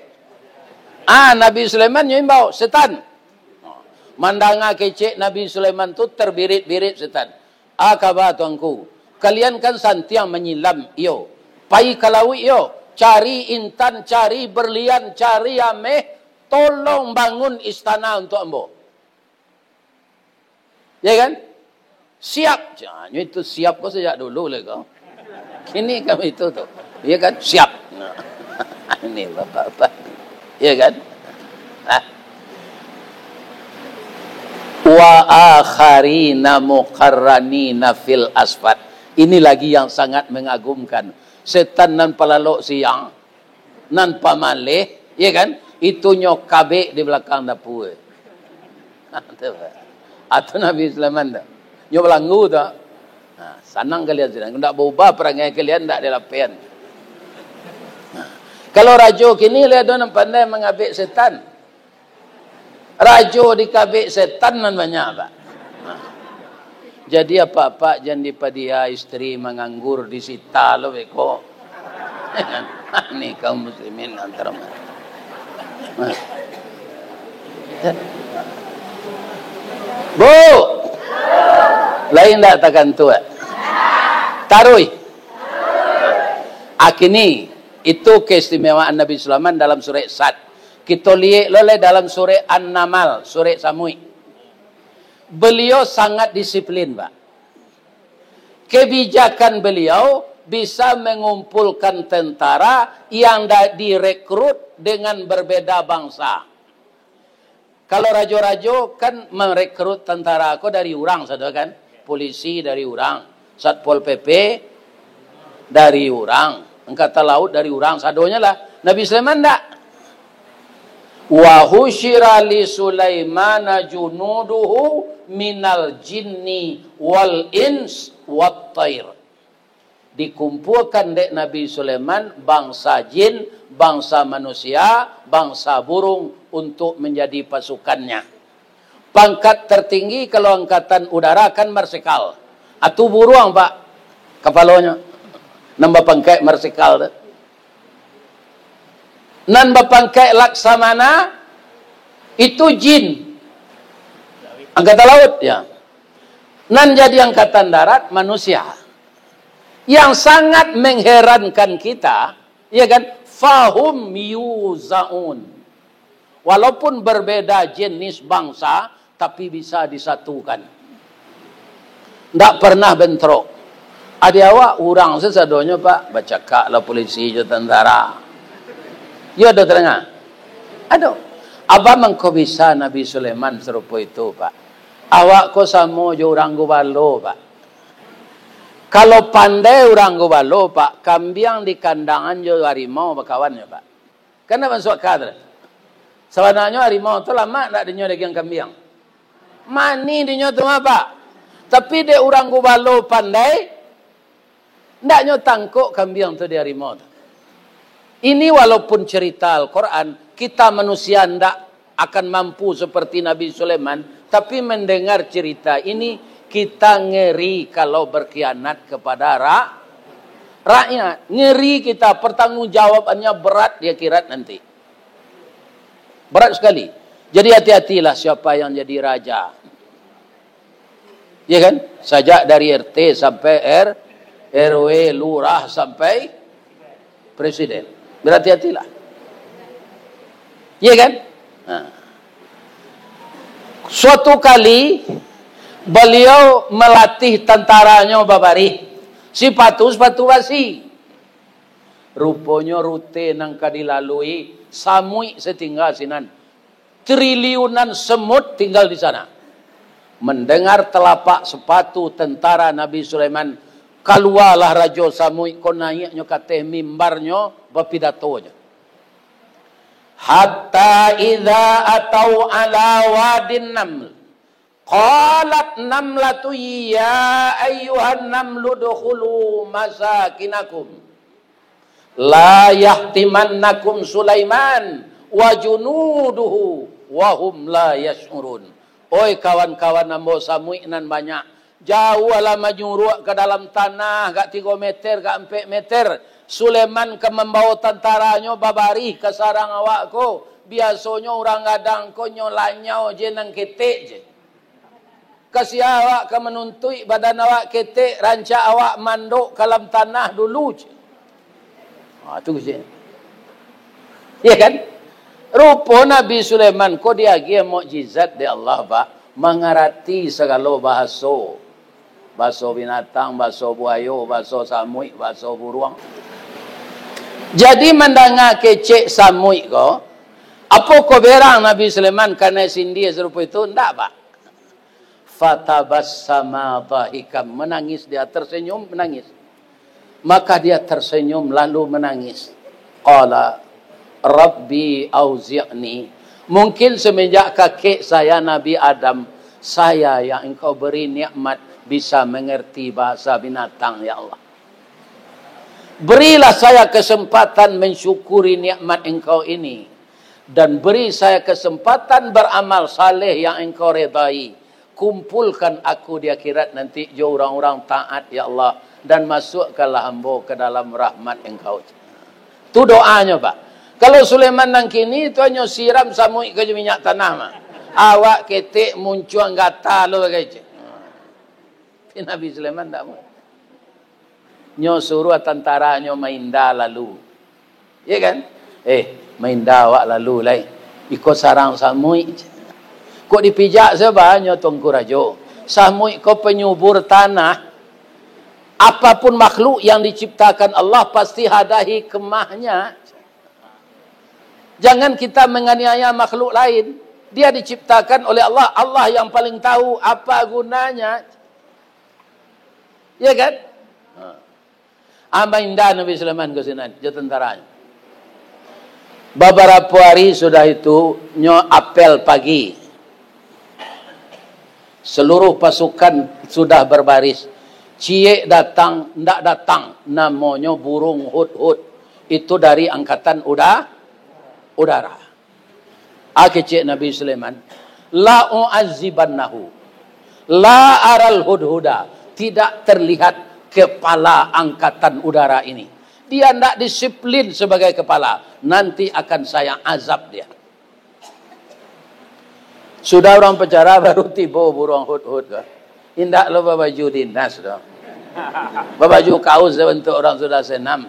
ah, Nabi Sulaiman nyo imbau, setan. Mandanga kecek Nabi Sulaiman tu, terbirit-birit setan. Ah, kaba tuanku, kalian kan santiang manyilam, iyo. Pai ka lauik, iyo. Cari intan, cari berlian, cari ameh, tolong bangun istana untuk ambo. Ya kan? Siap. Janyo itu siap ko sajak dulu lah ko. Kini kami itu tu. Ya kan? Siap. Nah. Ini bapak-bapak. Ya kan? Nah. Wa akharina muqarranina fil asfad. Ini lagi yang sangat mengagumkan. Setan nan palalok siang, nan pamaleh, ya kan? Itu nyo kabek di balakang dapua. Atau Nabi Sulaiman tu. Nyo balanggu tu. Ha, sanang kalian sudah. Ndak baubah parangai kalian, ndak dilapehan. Ha. Kalau rajo kini lah ado nan pandai mangabek setan. Rajo dikabek setan nan banyak, Pak. Nah. Jadi, apak-apak jan dipadia istri manganggur, disita lo beko. Ni kaum muslimin antara ma-, nah. Bu, lain ndak takantuak? Taruih. Akini, itu keistimewaan Nabi Sulaiman dalam surek Sad. Kito liek lo lai dalam surek An-Namal, surek samuik. Beliau sangat disiplin, Pak. Kebijakan beliau bisa mengumpulkan tentara yang da-, direkrut dengan berbeda bangsa. Kalau rajo-rajo kan merekrut tentara ko dari urang sado kan, polisi dari urang, Satpol P P dari urang, Angkatan Laut dari urang, sadonyo lah. Nabi Sulaiman ndak. Wa husyira li Sulaimana junuduhu minal jinni wal ins wat tair. Dikumpuakan dek Nabi Sulaiman bangsa jin, bangsa manusia, bangsa burung untuk menjadi pasukannya. Pangkat tertinggi kalau angkatan udara kan marsikal. Atu buruang, Pak, kapalonyo. Nan bapangkaik marsikal tu. Nan bapangkaik laksamana itu jin. Angkatan laut, ya. Nan jadi angkatan darat manusia. Yang sangat mengherankan kita, ya kan? Fahum yuzaun. Walaupun berbeda jenis bangsa, tapi bisa disatukan. Ndak pernah bentrok. Adi awak urang sasadonyo, Pak, bacakak lah polisi jo tentara. Yo ado tadanga? Ado. Apo mangko bisa Nabi Sulaiman sarupo itu, Pak? Awak ko samo jo urang gubalo, Pak. Kalau pandai urang gubalo, Pak, kambiang di kandangan jo harimau bakawannyo, Pak. Kan ndak masuak akal tu. Sabananyo harimau tu lamak ndak dinyo dagiang kambiang? Manih dinyo tu mah, Pak. Tapi dek urang gubalo pandai, ndak nyo tangkok kambiang tu di harimau tu. Ini walaupun cerita Al-Quran, kita manusia ndak akan mampu seperti Nabi Sulaiman, tapi mendengar cerita ini, kita ngeri kalau berkhianat kepada ra-, rakyat. Ngeri kita, pertanggungjawabannya berat di akhirat nanti. Berat sekali. Jadi hati-hatilah siapa yang jadi raja. Ya kan? Sajak dari R T sampai R-, R W, lurah sampai presiden. Berhati-hatilah. Ya kan? Nah. Suatu kali, beliau melatih tantaranyo babarih. Sipatu, sipatu basi. Ruponyo rute nan ka dilalui, samuik satingga sinan. Triliunan semut tinggal di sana. Mendengar telapak sepatu tentara Nabi Sulaiman, kalualah Rajo Samuik ko, naiaknyo ka ateh mimbarnyo, bapidatonyo. Hatta idza atau ala wadin naml, qalat namlatu ya ayyuhan namlu dukhulu masakinakum. La yahtimannakum Sulaiman wa junuduhu wa hum la yash'urun. Oi kawan-kawan ambo samuik nan banyak, jauahlah manyuruak ka dalam tanah, agak tigo meter, agak ampek meter. Sulaiman ka mambawo tantaranyo babarih ka sarang awak ko. Biasonyo urang gadang ko nyo lanyau je nan ketek je. Ka sia awak ka manuntuik, badan awak ketek, rancak awak mandok ka dalam tanah dulu. Ha, tu kecek. Ya kan? Rupo Nabi Sulaiman ko diagiah mukjizat dek Allah, Pak. Mangarati sagalo bahaso. Bahaso binatang, bahaso buayo, bahaso samuik, bahaso buruang. Jadi, mandanga kecek samuik ko, apo ko berang Nabi Sulaiman kanai sindia sarupo itu? Ndak, Pak. Fatabassama dhahikan, menangis dia, tersenyum, menangis. Maka dia tersenyum lalu menangis. Qala, "Rabbi auzi'ni." Mungkin semenjak kakek saya Nabi Adam, saya yang Engkau beri nikmat bisa mengerti bahasa binatang, ya Allah. Berilah saya kesempatan mensyukuri nikmat Engkau ini, dan beri saya kesempatan beramal saleh yang Engkau redai. Kumpulkan aku di akhirat nanti jo urang-urang taat, ya Allah, dan masukkanlah ambo ka dalam rahmat Engkau. Tu doanyo, Pak. Kalau Sulaiman nan kini, tu hanyo siram samuik ko jo minyak tanah mah. Awak ketek muncuang gata lo bagai cek. Tapi Nabi Sulaiman ndak mau. Nyo suruah tantaranyo mainda lalu. Iya kan? "Eh, mainda awak lalu lai. Iko sarang samuik." Kok dipijak sabanyo Tuanku Rajo. Samuik ko penyubur tanah. Apapun makhluk yang diciptakan Allah pasti ada hikmahnya. Jangan kita menganiaya makhluk lain. Dia diciptakan oleh Allah. Allah yang paling tahu apa gunanya. Ya kan? Ha. Ambo indak Nabi Sulaiman ka sinan, jo tantaranyo. Babarapo ari sudah itu, nyo apel pagi. Seluruh pasukan sudah berbaris. Ciek datang, ndak datang. Namonyo burung hudhud. Itu dari angkatan uda-, udara. Ah, kecek Nabi Sulaiman, "La u'azzibannahu, la aral hudhuda." Tidak terlihat kepala angkatan udara ini. Dia ndak disiplin sebagai kepala. Nanti akan saya azab dia. Sudah urang pacara, baru tibo buruang hudhud tu. Indak lo babaju dinas tu. Babaju kaus sabantuak urang sudah senam.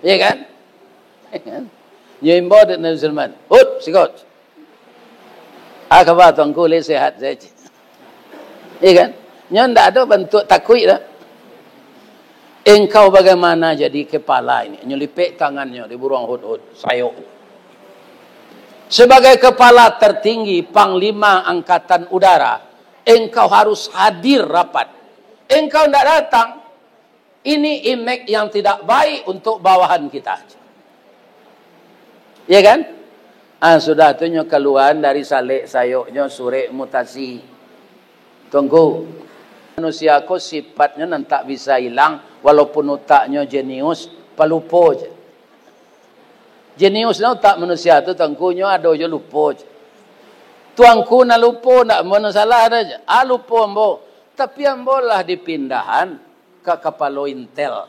Iya kan? Nyo imbau dek Nabi Sulaiman, "Hud, siko. Ah, kaba Tuanku lai sehat sajo." Iya kan? Nyo ndak ado bantuak takuik doh. "Engkau bagaimana jadi kepala ini?" Nyo lipek tangannyo di buruang hudhud, sayok. "Sebagai kepala tertinggi, panglima angkatan udara, engkau harus hadir rapat. Engkau ndak datang, ini imej yang tidak baik untuk bawahan kita." Ya kan? Ah, sudah tu nyo kaluaan dari salek sayoknyo surek mutasi. Tuangku, manusia ko sipatnyo nan tak bisa ilang, walaupun utaknyo jenius, palupo je. Jeniusnyo utak manusia tu, Tuangku, nyo ado jo lupo je. Tuangku nan lupo, ndak ambo nan salah dah je. Ah, lupo ambo. Tapi ambo lah dipindahan ka kapalo intel.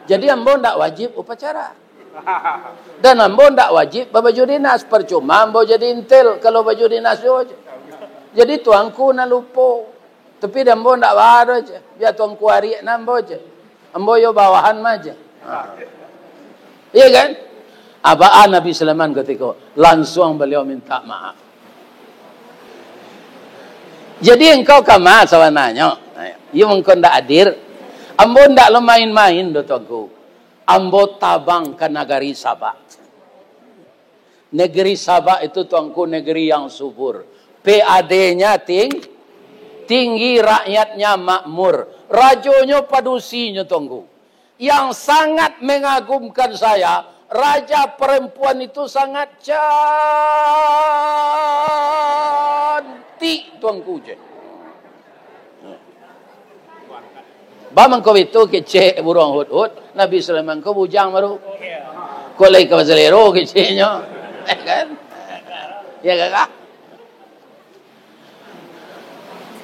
Jadi ambo ndak wajib upacara. Dan ambo ndak wajib babaju dinas. Parcuma ambo jadi intel kalau baju dinas juo je. Jadi Tuangku nan lupo. Tapi di ambo ndak baa doh je. Bia Tuangku ariak nan ambo je. Ambo yo bawahan mah je. Ha. Iya kan? Ah, baa Nabi Sulaiman katiko, lansuang baliau minta maaf. Jadi engkau kama sabananyo? Iyo, engkau ndak hadir. Ambo ndak lo main-main doh, Tuangku. Ambo tabang ka nagari Sabak. Negeri Sabak itu, Tuangku, negeri yang subur. P A D-nya ting-, tinggi, rakyatnya makmur. Rajonyo padusinyo, Tuangku. Yang sangat mengagumkan saya, raja perempuan itu sangat cantik, Tuangku je. Ba mangko bitu kecek buruang hudhud, Nabi Sulaiman ko bujang baru. Kok lai ka basalero keceknyo. Ya kan? Ya kan?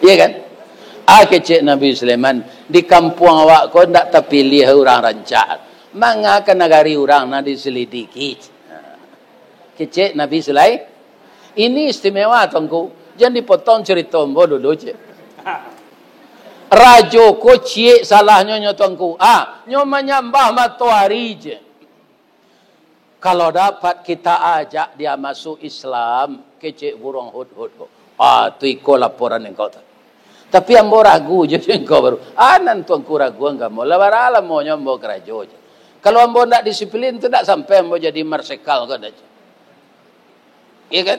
Iya kan? Ah, kecek Nabi Sulaiman, di kampuang awak ko ndak tapiliah urang rancak. Manga ka nagari urang nan diselidiki. Kecek Nabi Sulai-, ini istimewa, Tuangku. Jan dipotong carito ambo dulu, cek. Rajo ko ciek salahnyo, nyo, Tuangku. Ah, nyo manyambah matoari, cek. Kalau dapat kita ajak dia masuk Islam, kecek buruang hudhud ko. Ah, tu iko laporan engkau tu. Tapi ambo ragu je engkau baru. Ah, nan Tuangku ragu angka ambo. Lah bara lamonyo ambo karajo je. Kalau ambo ndak disiplin tu, ndak sampai ambo jadi marsekal ko ndak je. Iya kan?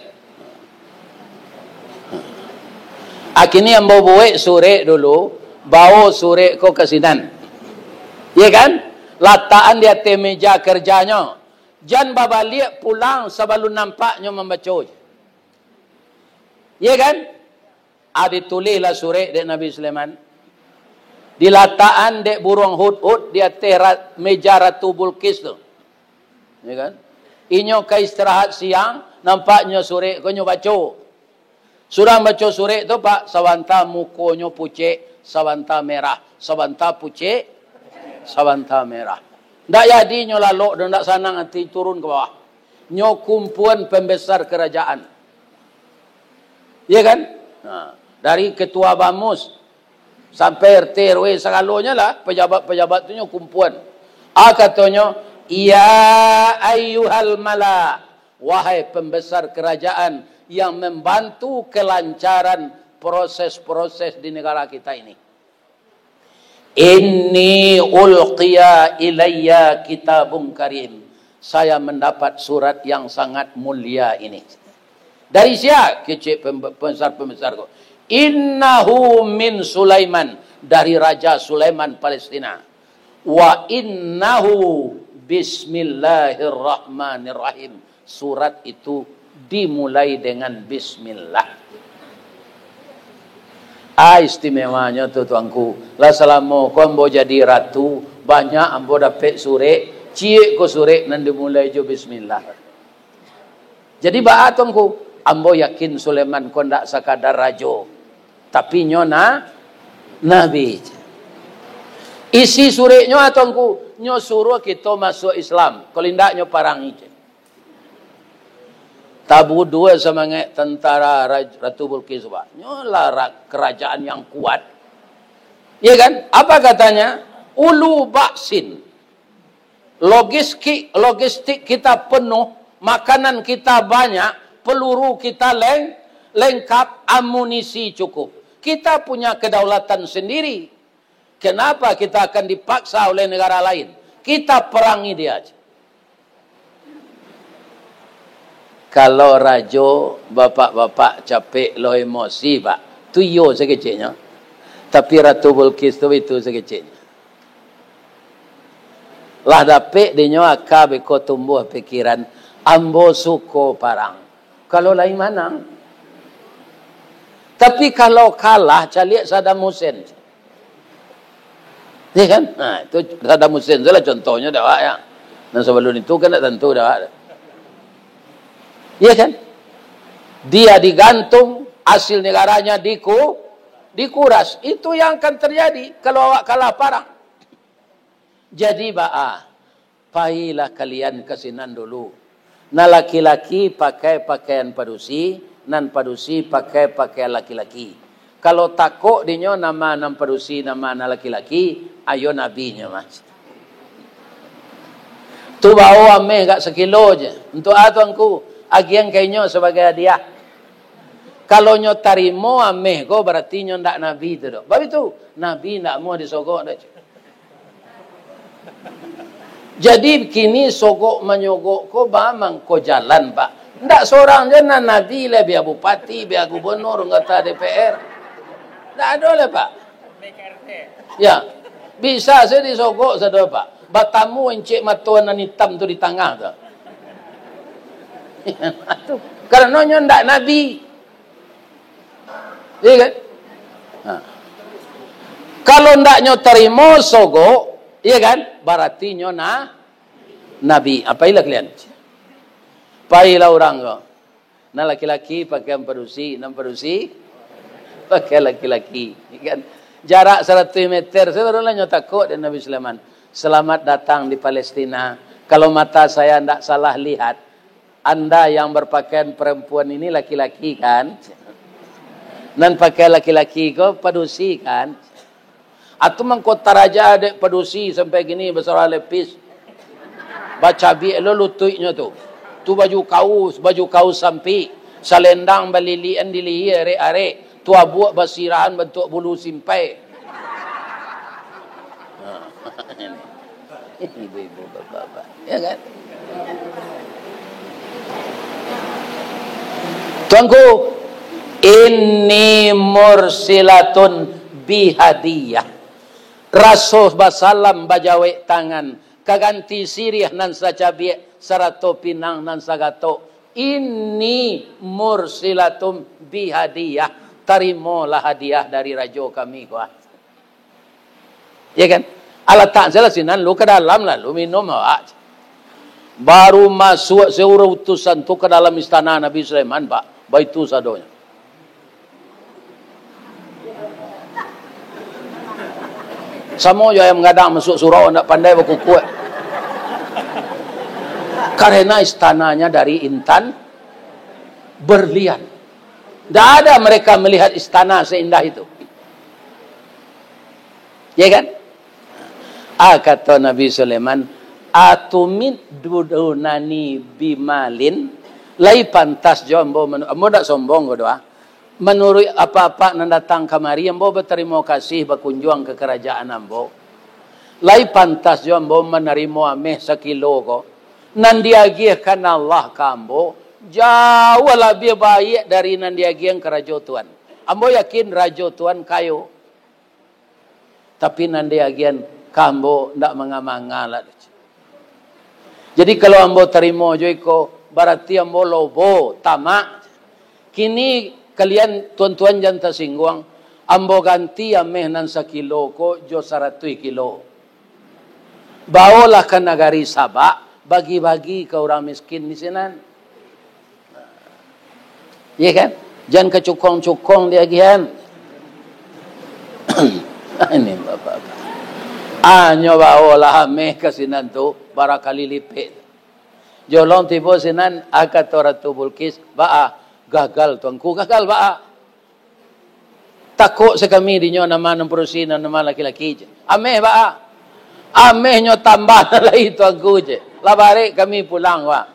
Akhirnyo ambo buek surek dulu, bao surek ko ka sinan. Iya kan? Latakan di ateh meja kerjanyo. Jan babaliak pulang sabalun nampak nyo mambaco. Iya kan? Ah, ditulihlah surek dek Nabi Sulaiman. Dilatakan dek buruang hudhud di ateh ra-, meja Ratu Bulqis tu. Ya kan? Inyo ka istirahat siang, nampaknyo surek ko nyo baco. Sudah baco surek tu, Pak, sabanta mukonyo pucek, sabanta merah, sabanta pucek, sabanta merah. Ndak jadi nyo lalok doh, ndak sanang ati turun ka bawah. Nyo kumpuan pembesar kerajaan. Iya kan? Nah, dari ketua bamus sampai R T R W sagalonyo lah, pejabat-pejabat tu nyo kumpuan. Ah, katonyo, "Ya ayyuhal mala, wahai pembesar kerajaan yang membantu kelancaran proses-proses di negara kita ini. Inni ulqiya ilayya kitabun karim. Saya mendapat surat yang sangat mulia ini." "Dari sia?" kecek pembe-, pembesar-pembesar ko. "Innahu min Sulaiman, dari Raja Sulaiman Palestina. Wa innahu bismillahirrahmanirrahim. Surat itu dimulai dengan bismillah." Ah, istimewanyo tu, Tuangku. Lah salamo ko ambo jadi ratu, banyak ambo dapek surek, ciek ko surek nan dimulai jo bismillah. Jadi baa, Tuangku? Ambo yakin Sulaiman ko ndak sakadar rajo, tapi nyo na-, nabi. Isi sureknyo, ah, Tuangku, nyo suruah kito masuak Islam, kalau indak nyo parangi je. Tabuduah samangaik tentara Raj-, Ratu Bulqis, Pak. Nyo lah ra-, kerajaan yang kuat. Ya kan? Apa katanya? Ulu ba'sin. Logistik, logistik kita penuh, makanan kita banyak, peluru kita leng-, lengkap, amunisi cukup. Kita punya kedaulatan sendiri. Kenapa kita akan dipaksa oleh negara lain? Kita perangi dia aja. Kalau rajo, bapak-bapak capek lo emosi, Pak. Tu iyo sakeceknyo. Tapi Ratu Bulqis tu itu sakeceknyo. Lah dapek dinyo aka beko tumbuah pikiran, ambo suko parang. Kalau lai manang. Tapi kalau kalah, caliak Saddam Hussein. Ya kan? Nah, itu Saddam Hussein salah contohnya dah, Wak, ya. Nah, sebelum itu kan tak tentu dah, Wak. Ya kan? Dia digantung, hasil negaranya diku-, dikuras. Itu yang akan terjadi kalau awak kalah parang. Jadi, baa, pailah kalian ka sinan dulu. Nan laki-laki pakai pakaian padusi, nan padusi pakai pakaian laki-laki. Kalau takok dinyo nama nan padusi, nama nan laki-laki, ayo Nabi nyo mah. Tu bao ameh agak sakilo je. Untuak a tu angku, agian ka inyo sabagai hadiah. Kalau nyo tarimo ameh ko, barati nyo ndak Nabi tu doh. Baitu, Nabi ndak amuah disogok doh. Jadi, kini sogok manyogok ko baa mangko jalan, Pak. Ndak sorang je nan Nabi lai, bia bupati, bia gubernur, anggota D P R. Ndak ado lai, Pak. Ya. Bisa sajo disogok sado, Pak. Batamu encek mato nan itam tu di tangah tu. Karano nyo ndak Nabi. Iya kan? Nah. Kalau ndak nyo tarimo sogok, iya kan? Barati nyo na-, Nabi. Pailah kalian. Pailah urang ko. Nan laki-laki pakai padusi, nan padusi pakai laki-laki. Iya kan? Jarak saratuih meter, sajo barulah nyo takok dek Nabi Sulaiman. Selamat datang di Palestina. Kalau mata saya ndak salah lihat, Anda yang berpakaian perempuan ini laki-laki, kan? Nan pakai laki-laki ko padusi, kan? Atu mangko taraja dek padusi sampai kini basarah lepis. Bacabiak lo lutuiknyo tu. Tu baju kaus, baju kaus sampik, salendang balilikan di lihia arek-arek, tu abuak basirahan bantuak bulu simpai. Ha, ini. Ibu-ibu, bapak-bapak, ya kan? Tuanku, ini mursilatun bihadiyah. Raso basalam bajawek tangan, ka ganti siriah nan sacabiak, sarato pinang nan sagatok. Ini mursilatun bihadiyah. Tarimolah hadiah dari rajo kami, ko. Ya kan? Alatak sajolah sinan, lu ka dalam lah, lu minum awak. Baru masuak seurang utusan tu ka dalam istana Nabi Sulaiman, Pak. Baitu sadonyo. Samo jo ayam gadang masuak surau, ndak pandai bakukuak. Karena istananya dari intan berlian. Ndak ada mereka melihat istana seindah itu. Ya kan? Ah, kato Nabi Sulaiman, "Atumiddunani bimalin?" Lai pantas jo ambo manu-, ambo dak sombong ko doh, ah. Manuruik apak-apak nan datang kamari, ambo batarimo kasih bakunjuang ka karajaan ambo. Lai pantas jo ambo manarimo ameh sakilo ko. Nan diagiahkan Allah ka ambo, jauah labiah baiak dari nan diagiahan ka rajo Tuan. Ambo yakin rajo Tuan kayo. Tapi nan diagiahan ka ambo ndak manga-manga lah. Jadi, kalau ambo tarimo jo iko, barati ambo lobo, tamak. Kini kalian tuan-tuan jan tasingguang, ambo ganti ameh nan sakilo ko jo saratuih kilo. Baolah ka nagari Sabak, bagi-bagi ka urang miskin di sinan. Iya kan? Jan ka cukong-cukong diagiahan. Ini bapak-bapak. Anyo baolah ameh ka sinan tu, barakali lipek. Jolong tibo sinan, ah, kato Ratu Bulkis, "Baa, gagal Tuanku, gagal baa." Takok sakami dinyo nama nan padusi, nan nama laki-laki je. Ameh baa. Ameh nyo tambah lai Tuanku je. Lah barek kami pulang, wak.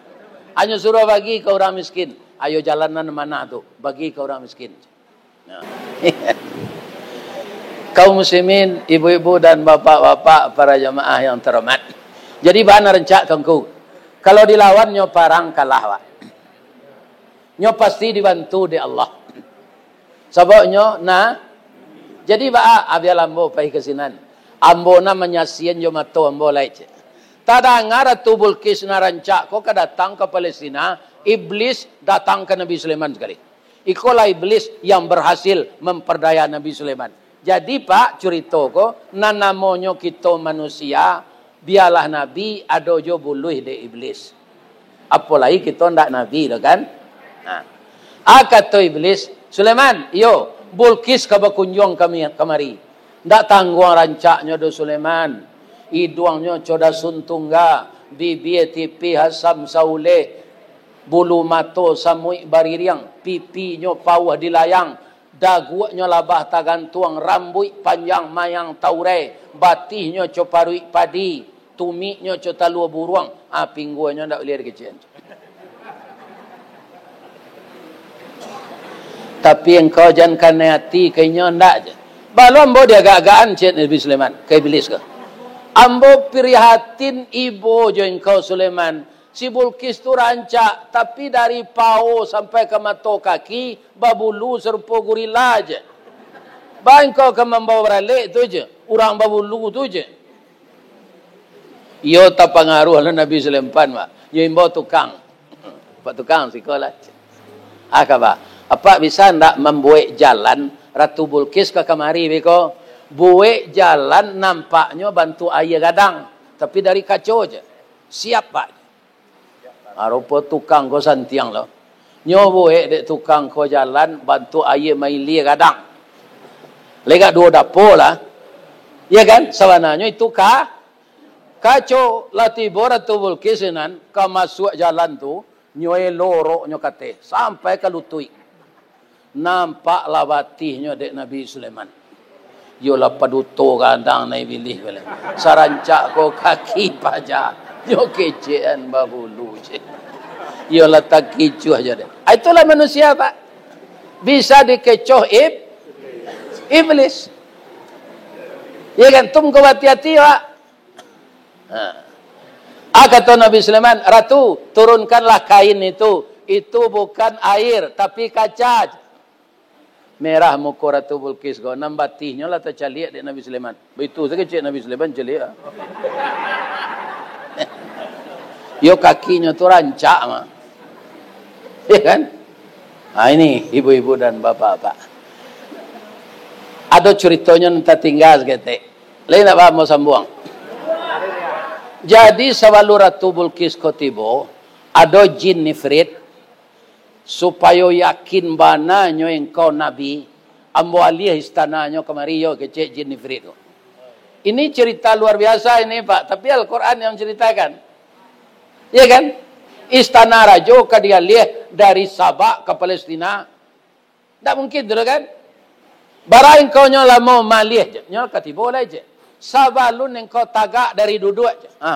Anyo suruah bagi ka urang miskin. Ayo jalan nan manah tu, bagi ka urang miskin. Nah. Kaum muslimin, ibu-ibu dan bapak-bapak, para jamaah yang terhormat. Jadi, baa nan rancak Tuanku. Kalau dilawan nyo parang kalah, wak. Nyo pasti dibantu dek Allah. Sabab nyo, nah, jadi baa, ah, bialah ambo pai ka sinan. Ambo nan manyaksian jo mato ambo lai, cek. Tadanga Ratu Bulkis nan rancak ko ka datang ka Palestina, Iblis datang ka Nabi Sulaiman sakali. Ikolah iblis yang berhasil memperdaya Nabi Sulaiman. Jadi, Pak, curito ko, nan namonyo kito manusia, bialah nabi, ado jo buluih dek iblis. Apolai kito ndak nabi doh, kan? Nah. Ah, kato iblis, "Sulaiman, iyo, Bulkis ka bakunjuang kami kamari. Ndak tangguang rancaknyo doh, Sulaiman. Iduangnyo co dasun tungga, bibia tipih asam sauleh, bulu mato samuik baririang, pipinyo pauah dilayang, daguaknyo labah tagantuang, rambuik panjang mayang taurai, batihnyo co paruik padi, tumiknyo co talua buruang." Ah, pingguanyo ndak buliah dikecekan. "Tapi engkau jan kanai ati ka inyo ndak," cek. "Baa lo ambo diagak-agakan," cek Nabi Sulaiman, ka iblis ko. "Ambo prihatin ibo jo engkau, Sulaiman. Si Bulkis tu rancak, tapi dari pao sampai ka mato kaki, babulu sarupo gorila," cek. "Baa engkau ka mambawa baralek tu," cek, "urang babulu tu," cek. Iyo tapangaruah lo Nabi Sulaiman, Pak. Yo imbau tukang. "Pak tukang, siko lah." "Ah, kaba? Apak bisa ndak mambuek jalan Ratu Bulkis ka kamari beko? Buek jalan nampaknyo bantuak aia gadang, tapi dari kaco," cek. "Siap, Pak." Ah, rupo tukang ko santiang lo. Nyo buek dek tukang ko jalan bantuak aia mailia gadang. Lega duo dapo lah. Iyo kan? Sabananyo itu ka-, kaco. Lah tibo Ratu Bulkis sinan, ka masuak jalan tu, nyo elok roknyo kateh, sampai ka lutuik. Nampaklah batihnyo dek Nabi Sulaiman. Iyolah paduto gadang nan ibilih ko lai. Sarancak ko kaki paja. Nyo kecekan babulu, cek. Iyolah takicuah jo dek. Ah, itulah manusia, Pak. Bisa dikecoh ib-, iblis. Ya kan? Tum ko hati-hati, Pak. Ha. Ah, kato Nabi Sulaiman, "Ratu, turunkanlah kain itu. Itu bukan air, tapi kaca." Merah muko Ratu Bulkis ko, nan batihnyo lah tacaliak dek Nabi Sulaiman. Baitu saketek Nabi Sulaiman caliak. Yo, kakinyo tu rancak mah. Ya kan? Ha, ini ibu-ibu dan bapak-bapak. Ado curitonyo nan tatingga saketek. Lai ndak paham, mau sambuang. Jadi, sabalun Ratu Bulkis ko tibo, ado jin ifrit, "Supayo yakin bananyo engkau nabi, ambo aliah istananyo kamari yo," kecek jin ifrit tu. Ini cerita luar biasa ini, Pak, tapi Al-Quran yang ceritakan. Ya kan? Istana rajo ka dialiah dari Sabak ka Palestina. Ndak mungkin tu kan? "Bara engkau nyo lamo maliah," cek. "Nyo ka tibo lai," cek. "Sabalun engkau tagak dari duduak," cek. Ha.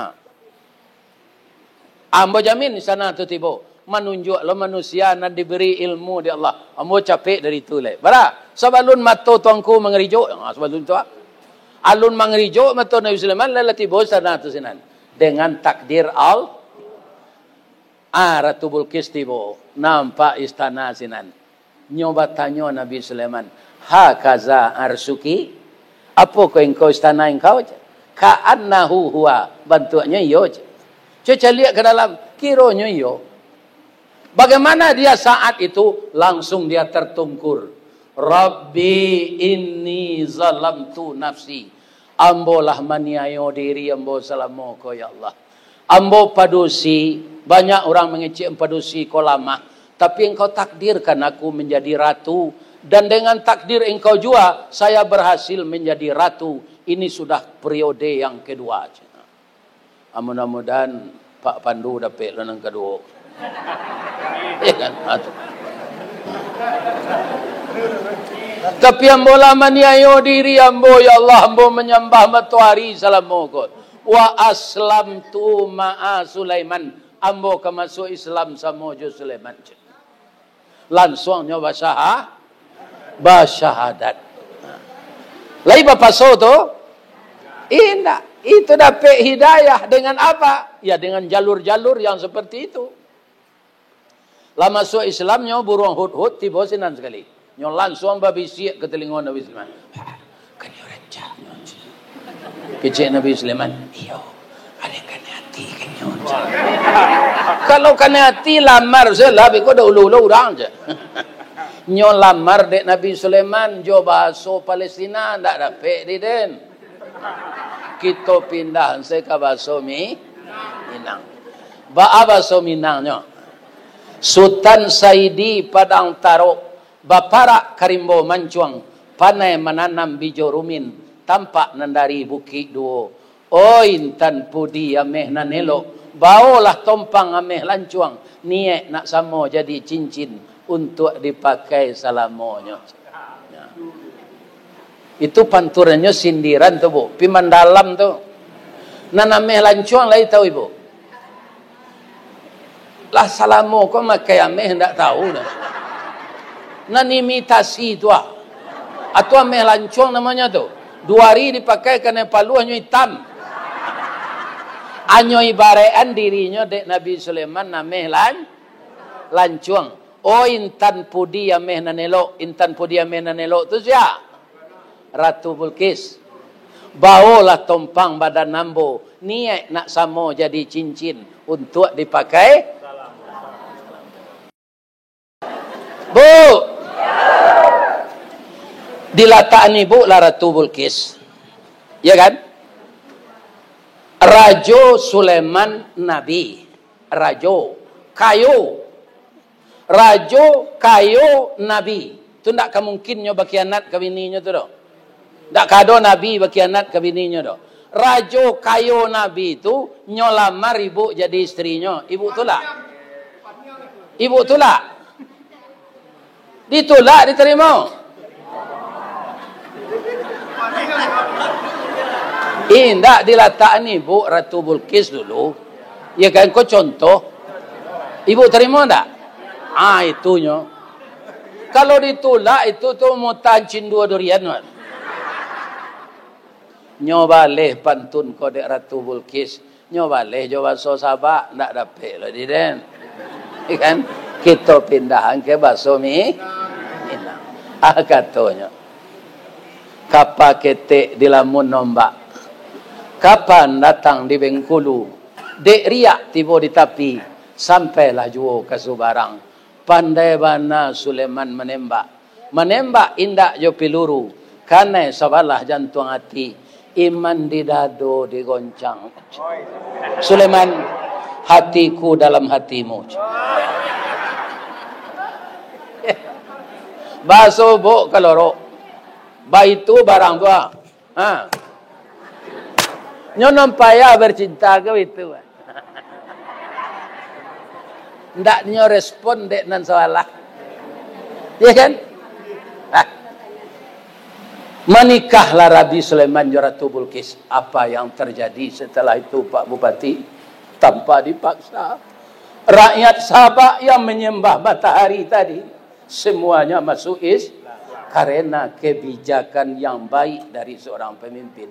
"Ambo jamin di sana tu tibo. Manunjuak lo manusia nan diberi ilmu di Allah. Ambo capek dari tu lai. Bara? Sabalun mato tuangku mangarijok." Ha, sabalun tu, ah. Alun mangarijok mato Nabi Sulaiman, lah, lah tibo sana tu sinan. Dengan takdir Al-, ah, Ratu Bulkis tibo. Nampak istana sinan. Nyo batanyo Nabi Sulaiman, "Hakaza arsuki? Apokoh engkau istana engkau?" cek. "Ka'annahu huwa, bantuaknyo iyo," cek. Cek caliak ka dalam, kironyo iyo. Bagaimana dia saat itu? Langsung dia tertungkur. "Rabbi inni zalamtu nafsi." Ambo lah maniayo diri ambo salamo ko, ya Allah. Ambo padusi, banyak urang mangecek padusi ko lamah, tapi Engkau takdirkan aku manjadi ratu, dan dengan takdir Engkau jua, saya barhasil manjadi ratu. Ini sudah periode yang kedua. Mudah-mudahan Pak Pandu dapek lo nan kaduo. Ya kan? Ha, tu. Tapi ambo lah maniayo diri ambo, ya Allah, ambo manyambah matoari salamo ko. Wa aslamtu ma'a Sulaiman. Ambo ka masuak Islam samo jo Sulaiman. Lansuang nyo basyaha-, basyahadat. Lai bapaso tu? Indak. Itu dapek hidayah dengan apa? Ya, dengan jalur-jalur yang seperti itu. Lah masuak Islam nyo buruang hudhud tibo sinan sakali. Nyo lansuang babisiak ka talingo Nabi Sulaiman. "Kan iyo rancak nyo," kecek Nabi Sulaiman. "Iyo, ado kanai ati ka inyo," cek. Kalau kanai ati, lamar se lah, beko dahulu-hulu urang, cek. Nyo lamar dek Nabi Sulaiman jo bahaso Palestina, ndak dapek di den. Kito pindah se ka bahaso Mi-, Minang. Baa bahaso Minangnyo? Sutan Saidi Padang Tarok, baparak ka rimbo mancuang, pandai mananam bijo rumin, tampak nan dari Bukik Duo. Oi, intan pudi ameh nan elok, baolah tompang ameh lancuang, niaik nak samo jadi cincin, untuak dipakai salamonyo. Nah. Itu panturannyo sindiran tu, Bu. Pi mandalam tu. Nan ameh lancuang lai tahu, Ibu? Lah salamo ko makai ameh ndak tahu dah. Nan imitasi tu ah. Atau ameh lancuang namonyo tu. Duo hari dipakai kanai paluahnyo itam. Anyo ibaraik-an dirinyo dek Nabi Sulaiman ameh lan-, lancuang. Oh, intan pudi ameh nan elok, intan pudi ameh nan elok tu sia? Ratu Bulkis. Baolah tompang badan ambo, niaik nak samo jadi cincin untuak dipakai. Bu, dilatakan ibu lah Ratu Bulkis. Ya kan? Rajo Sulaiman Nabi. Rajo. Kayo. Rajo kayo nabi. Tu ndak ka mungkin nyo bakhianat ka bininyo tu doh. Ndak ka ado nabi bakhianat ka bininyo doh. Rajo kayo nabi tu nyo lamar ibu jadi istrinyo. Ibu tulak? Ibu tulak? Ditulak, ditarimo? Indak, dilatakan ibu Ratu Bulkis dulu. Ya kan, ko contoh. Ibu tarimo ndak? Ah, itunyo. Kalau ditulak, itu tu mutan cindua durian, Wan. Nyo baleh pantun ko dek Ratu Bulkis. Nyo baleh jo baso Sabak, ndak dapek lo di den. Kan? Kito pindahan ke baso Mi-, Minang. Ah, katonyo. Kapa ketek dilamun ombak. Kapan datang di Bengkulu. Dek riak tibo di tapi, sampailah juo ka subarang. Pandai bana Sulaiman manembak. Manembak indak jo piluru, kanai sabalah jantuang ati, iman di dado digoncang. Sulaiman, hatiku dalam hatimu. Basobok kalorok. Baitu barang tu, ah. Ha. Nyo nan payah bercinta ko itu. Ndak nyo respon dek nan sabalah. Ya kan? Ha. Manikahlah Rabi Sulaiman jo Ratu Bulkis. Apa yang terjadi setelah itu, Pak Bupati? Tanpa dipaksa. Rakyat Sabak yang menyembah matahari tadi, semuanya masuk Is-, karena kebijakan yang baik dari seorang pemimpin.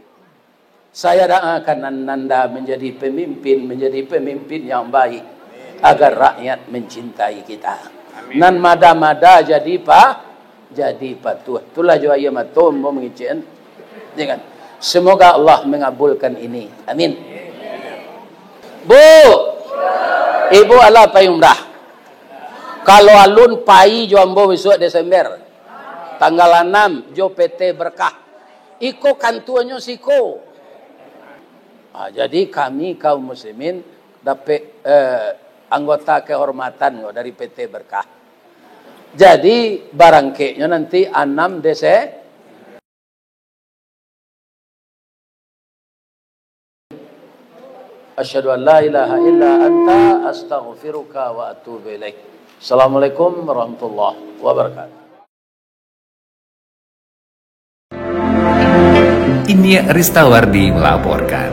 Saya doakan Ananda menjadi pemimpin, menjadi pemimpin yang baik, agar rakyat mencintai kita. Amin. Nan mada-mada jadi pa-, jadi patuah. Itulah jo aia mato ambo mangecek. Ya kan? Semoga Allah mengabulkan ini. Amin. Bu, ibu alah pai umrah. Kalau alun pai jo ambo bisuak Desember, tanggal anam jo P T Berkah. Iko kantuanyo siko. Ah, jadi kami kaum muslimin dapek, eh, anggota kehormatan ko dari P T Berkah. Jadi, barangkeknyo nanti anam Dese-, Asyhadu an la ilaha illa anta, astaghfiruka wa atubu ilaik. Assalamualaikum warahmatullahi wabarakatuh. Inyiak Ristawardi melaporkan.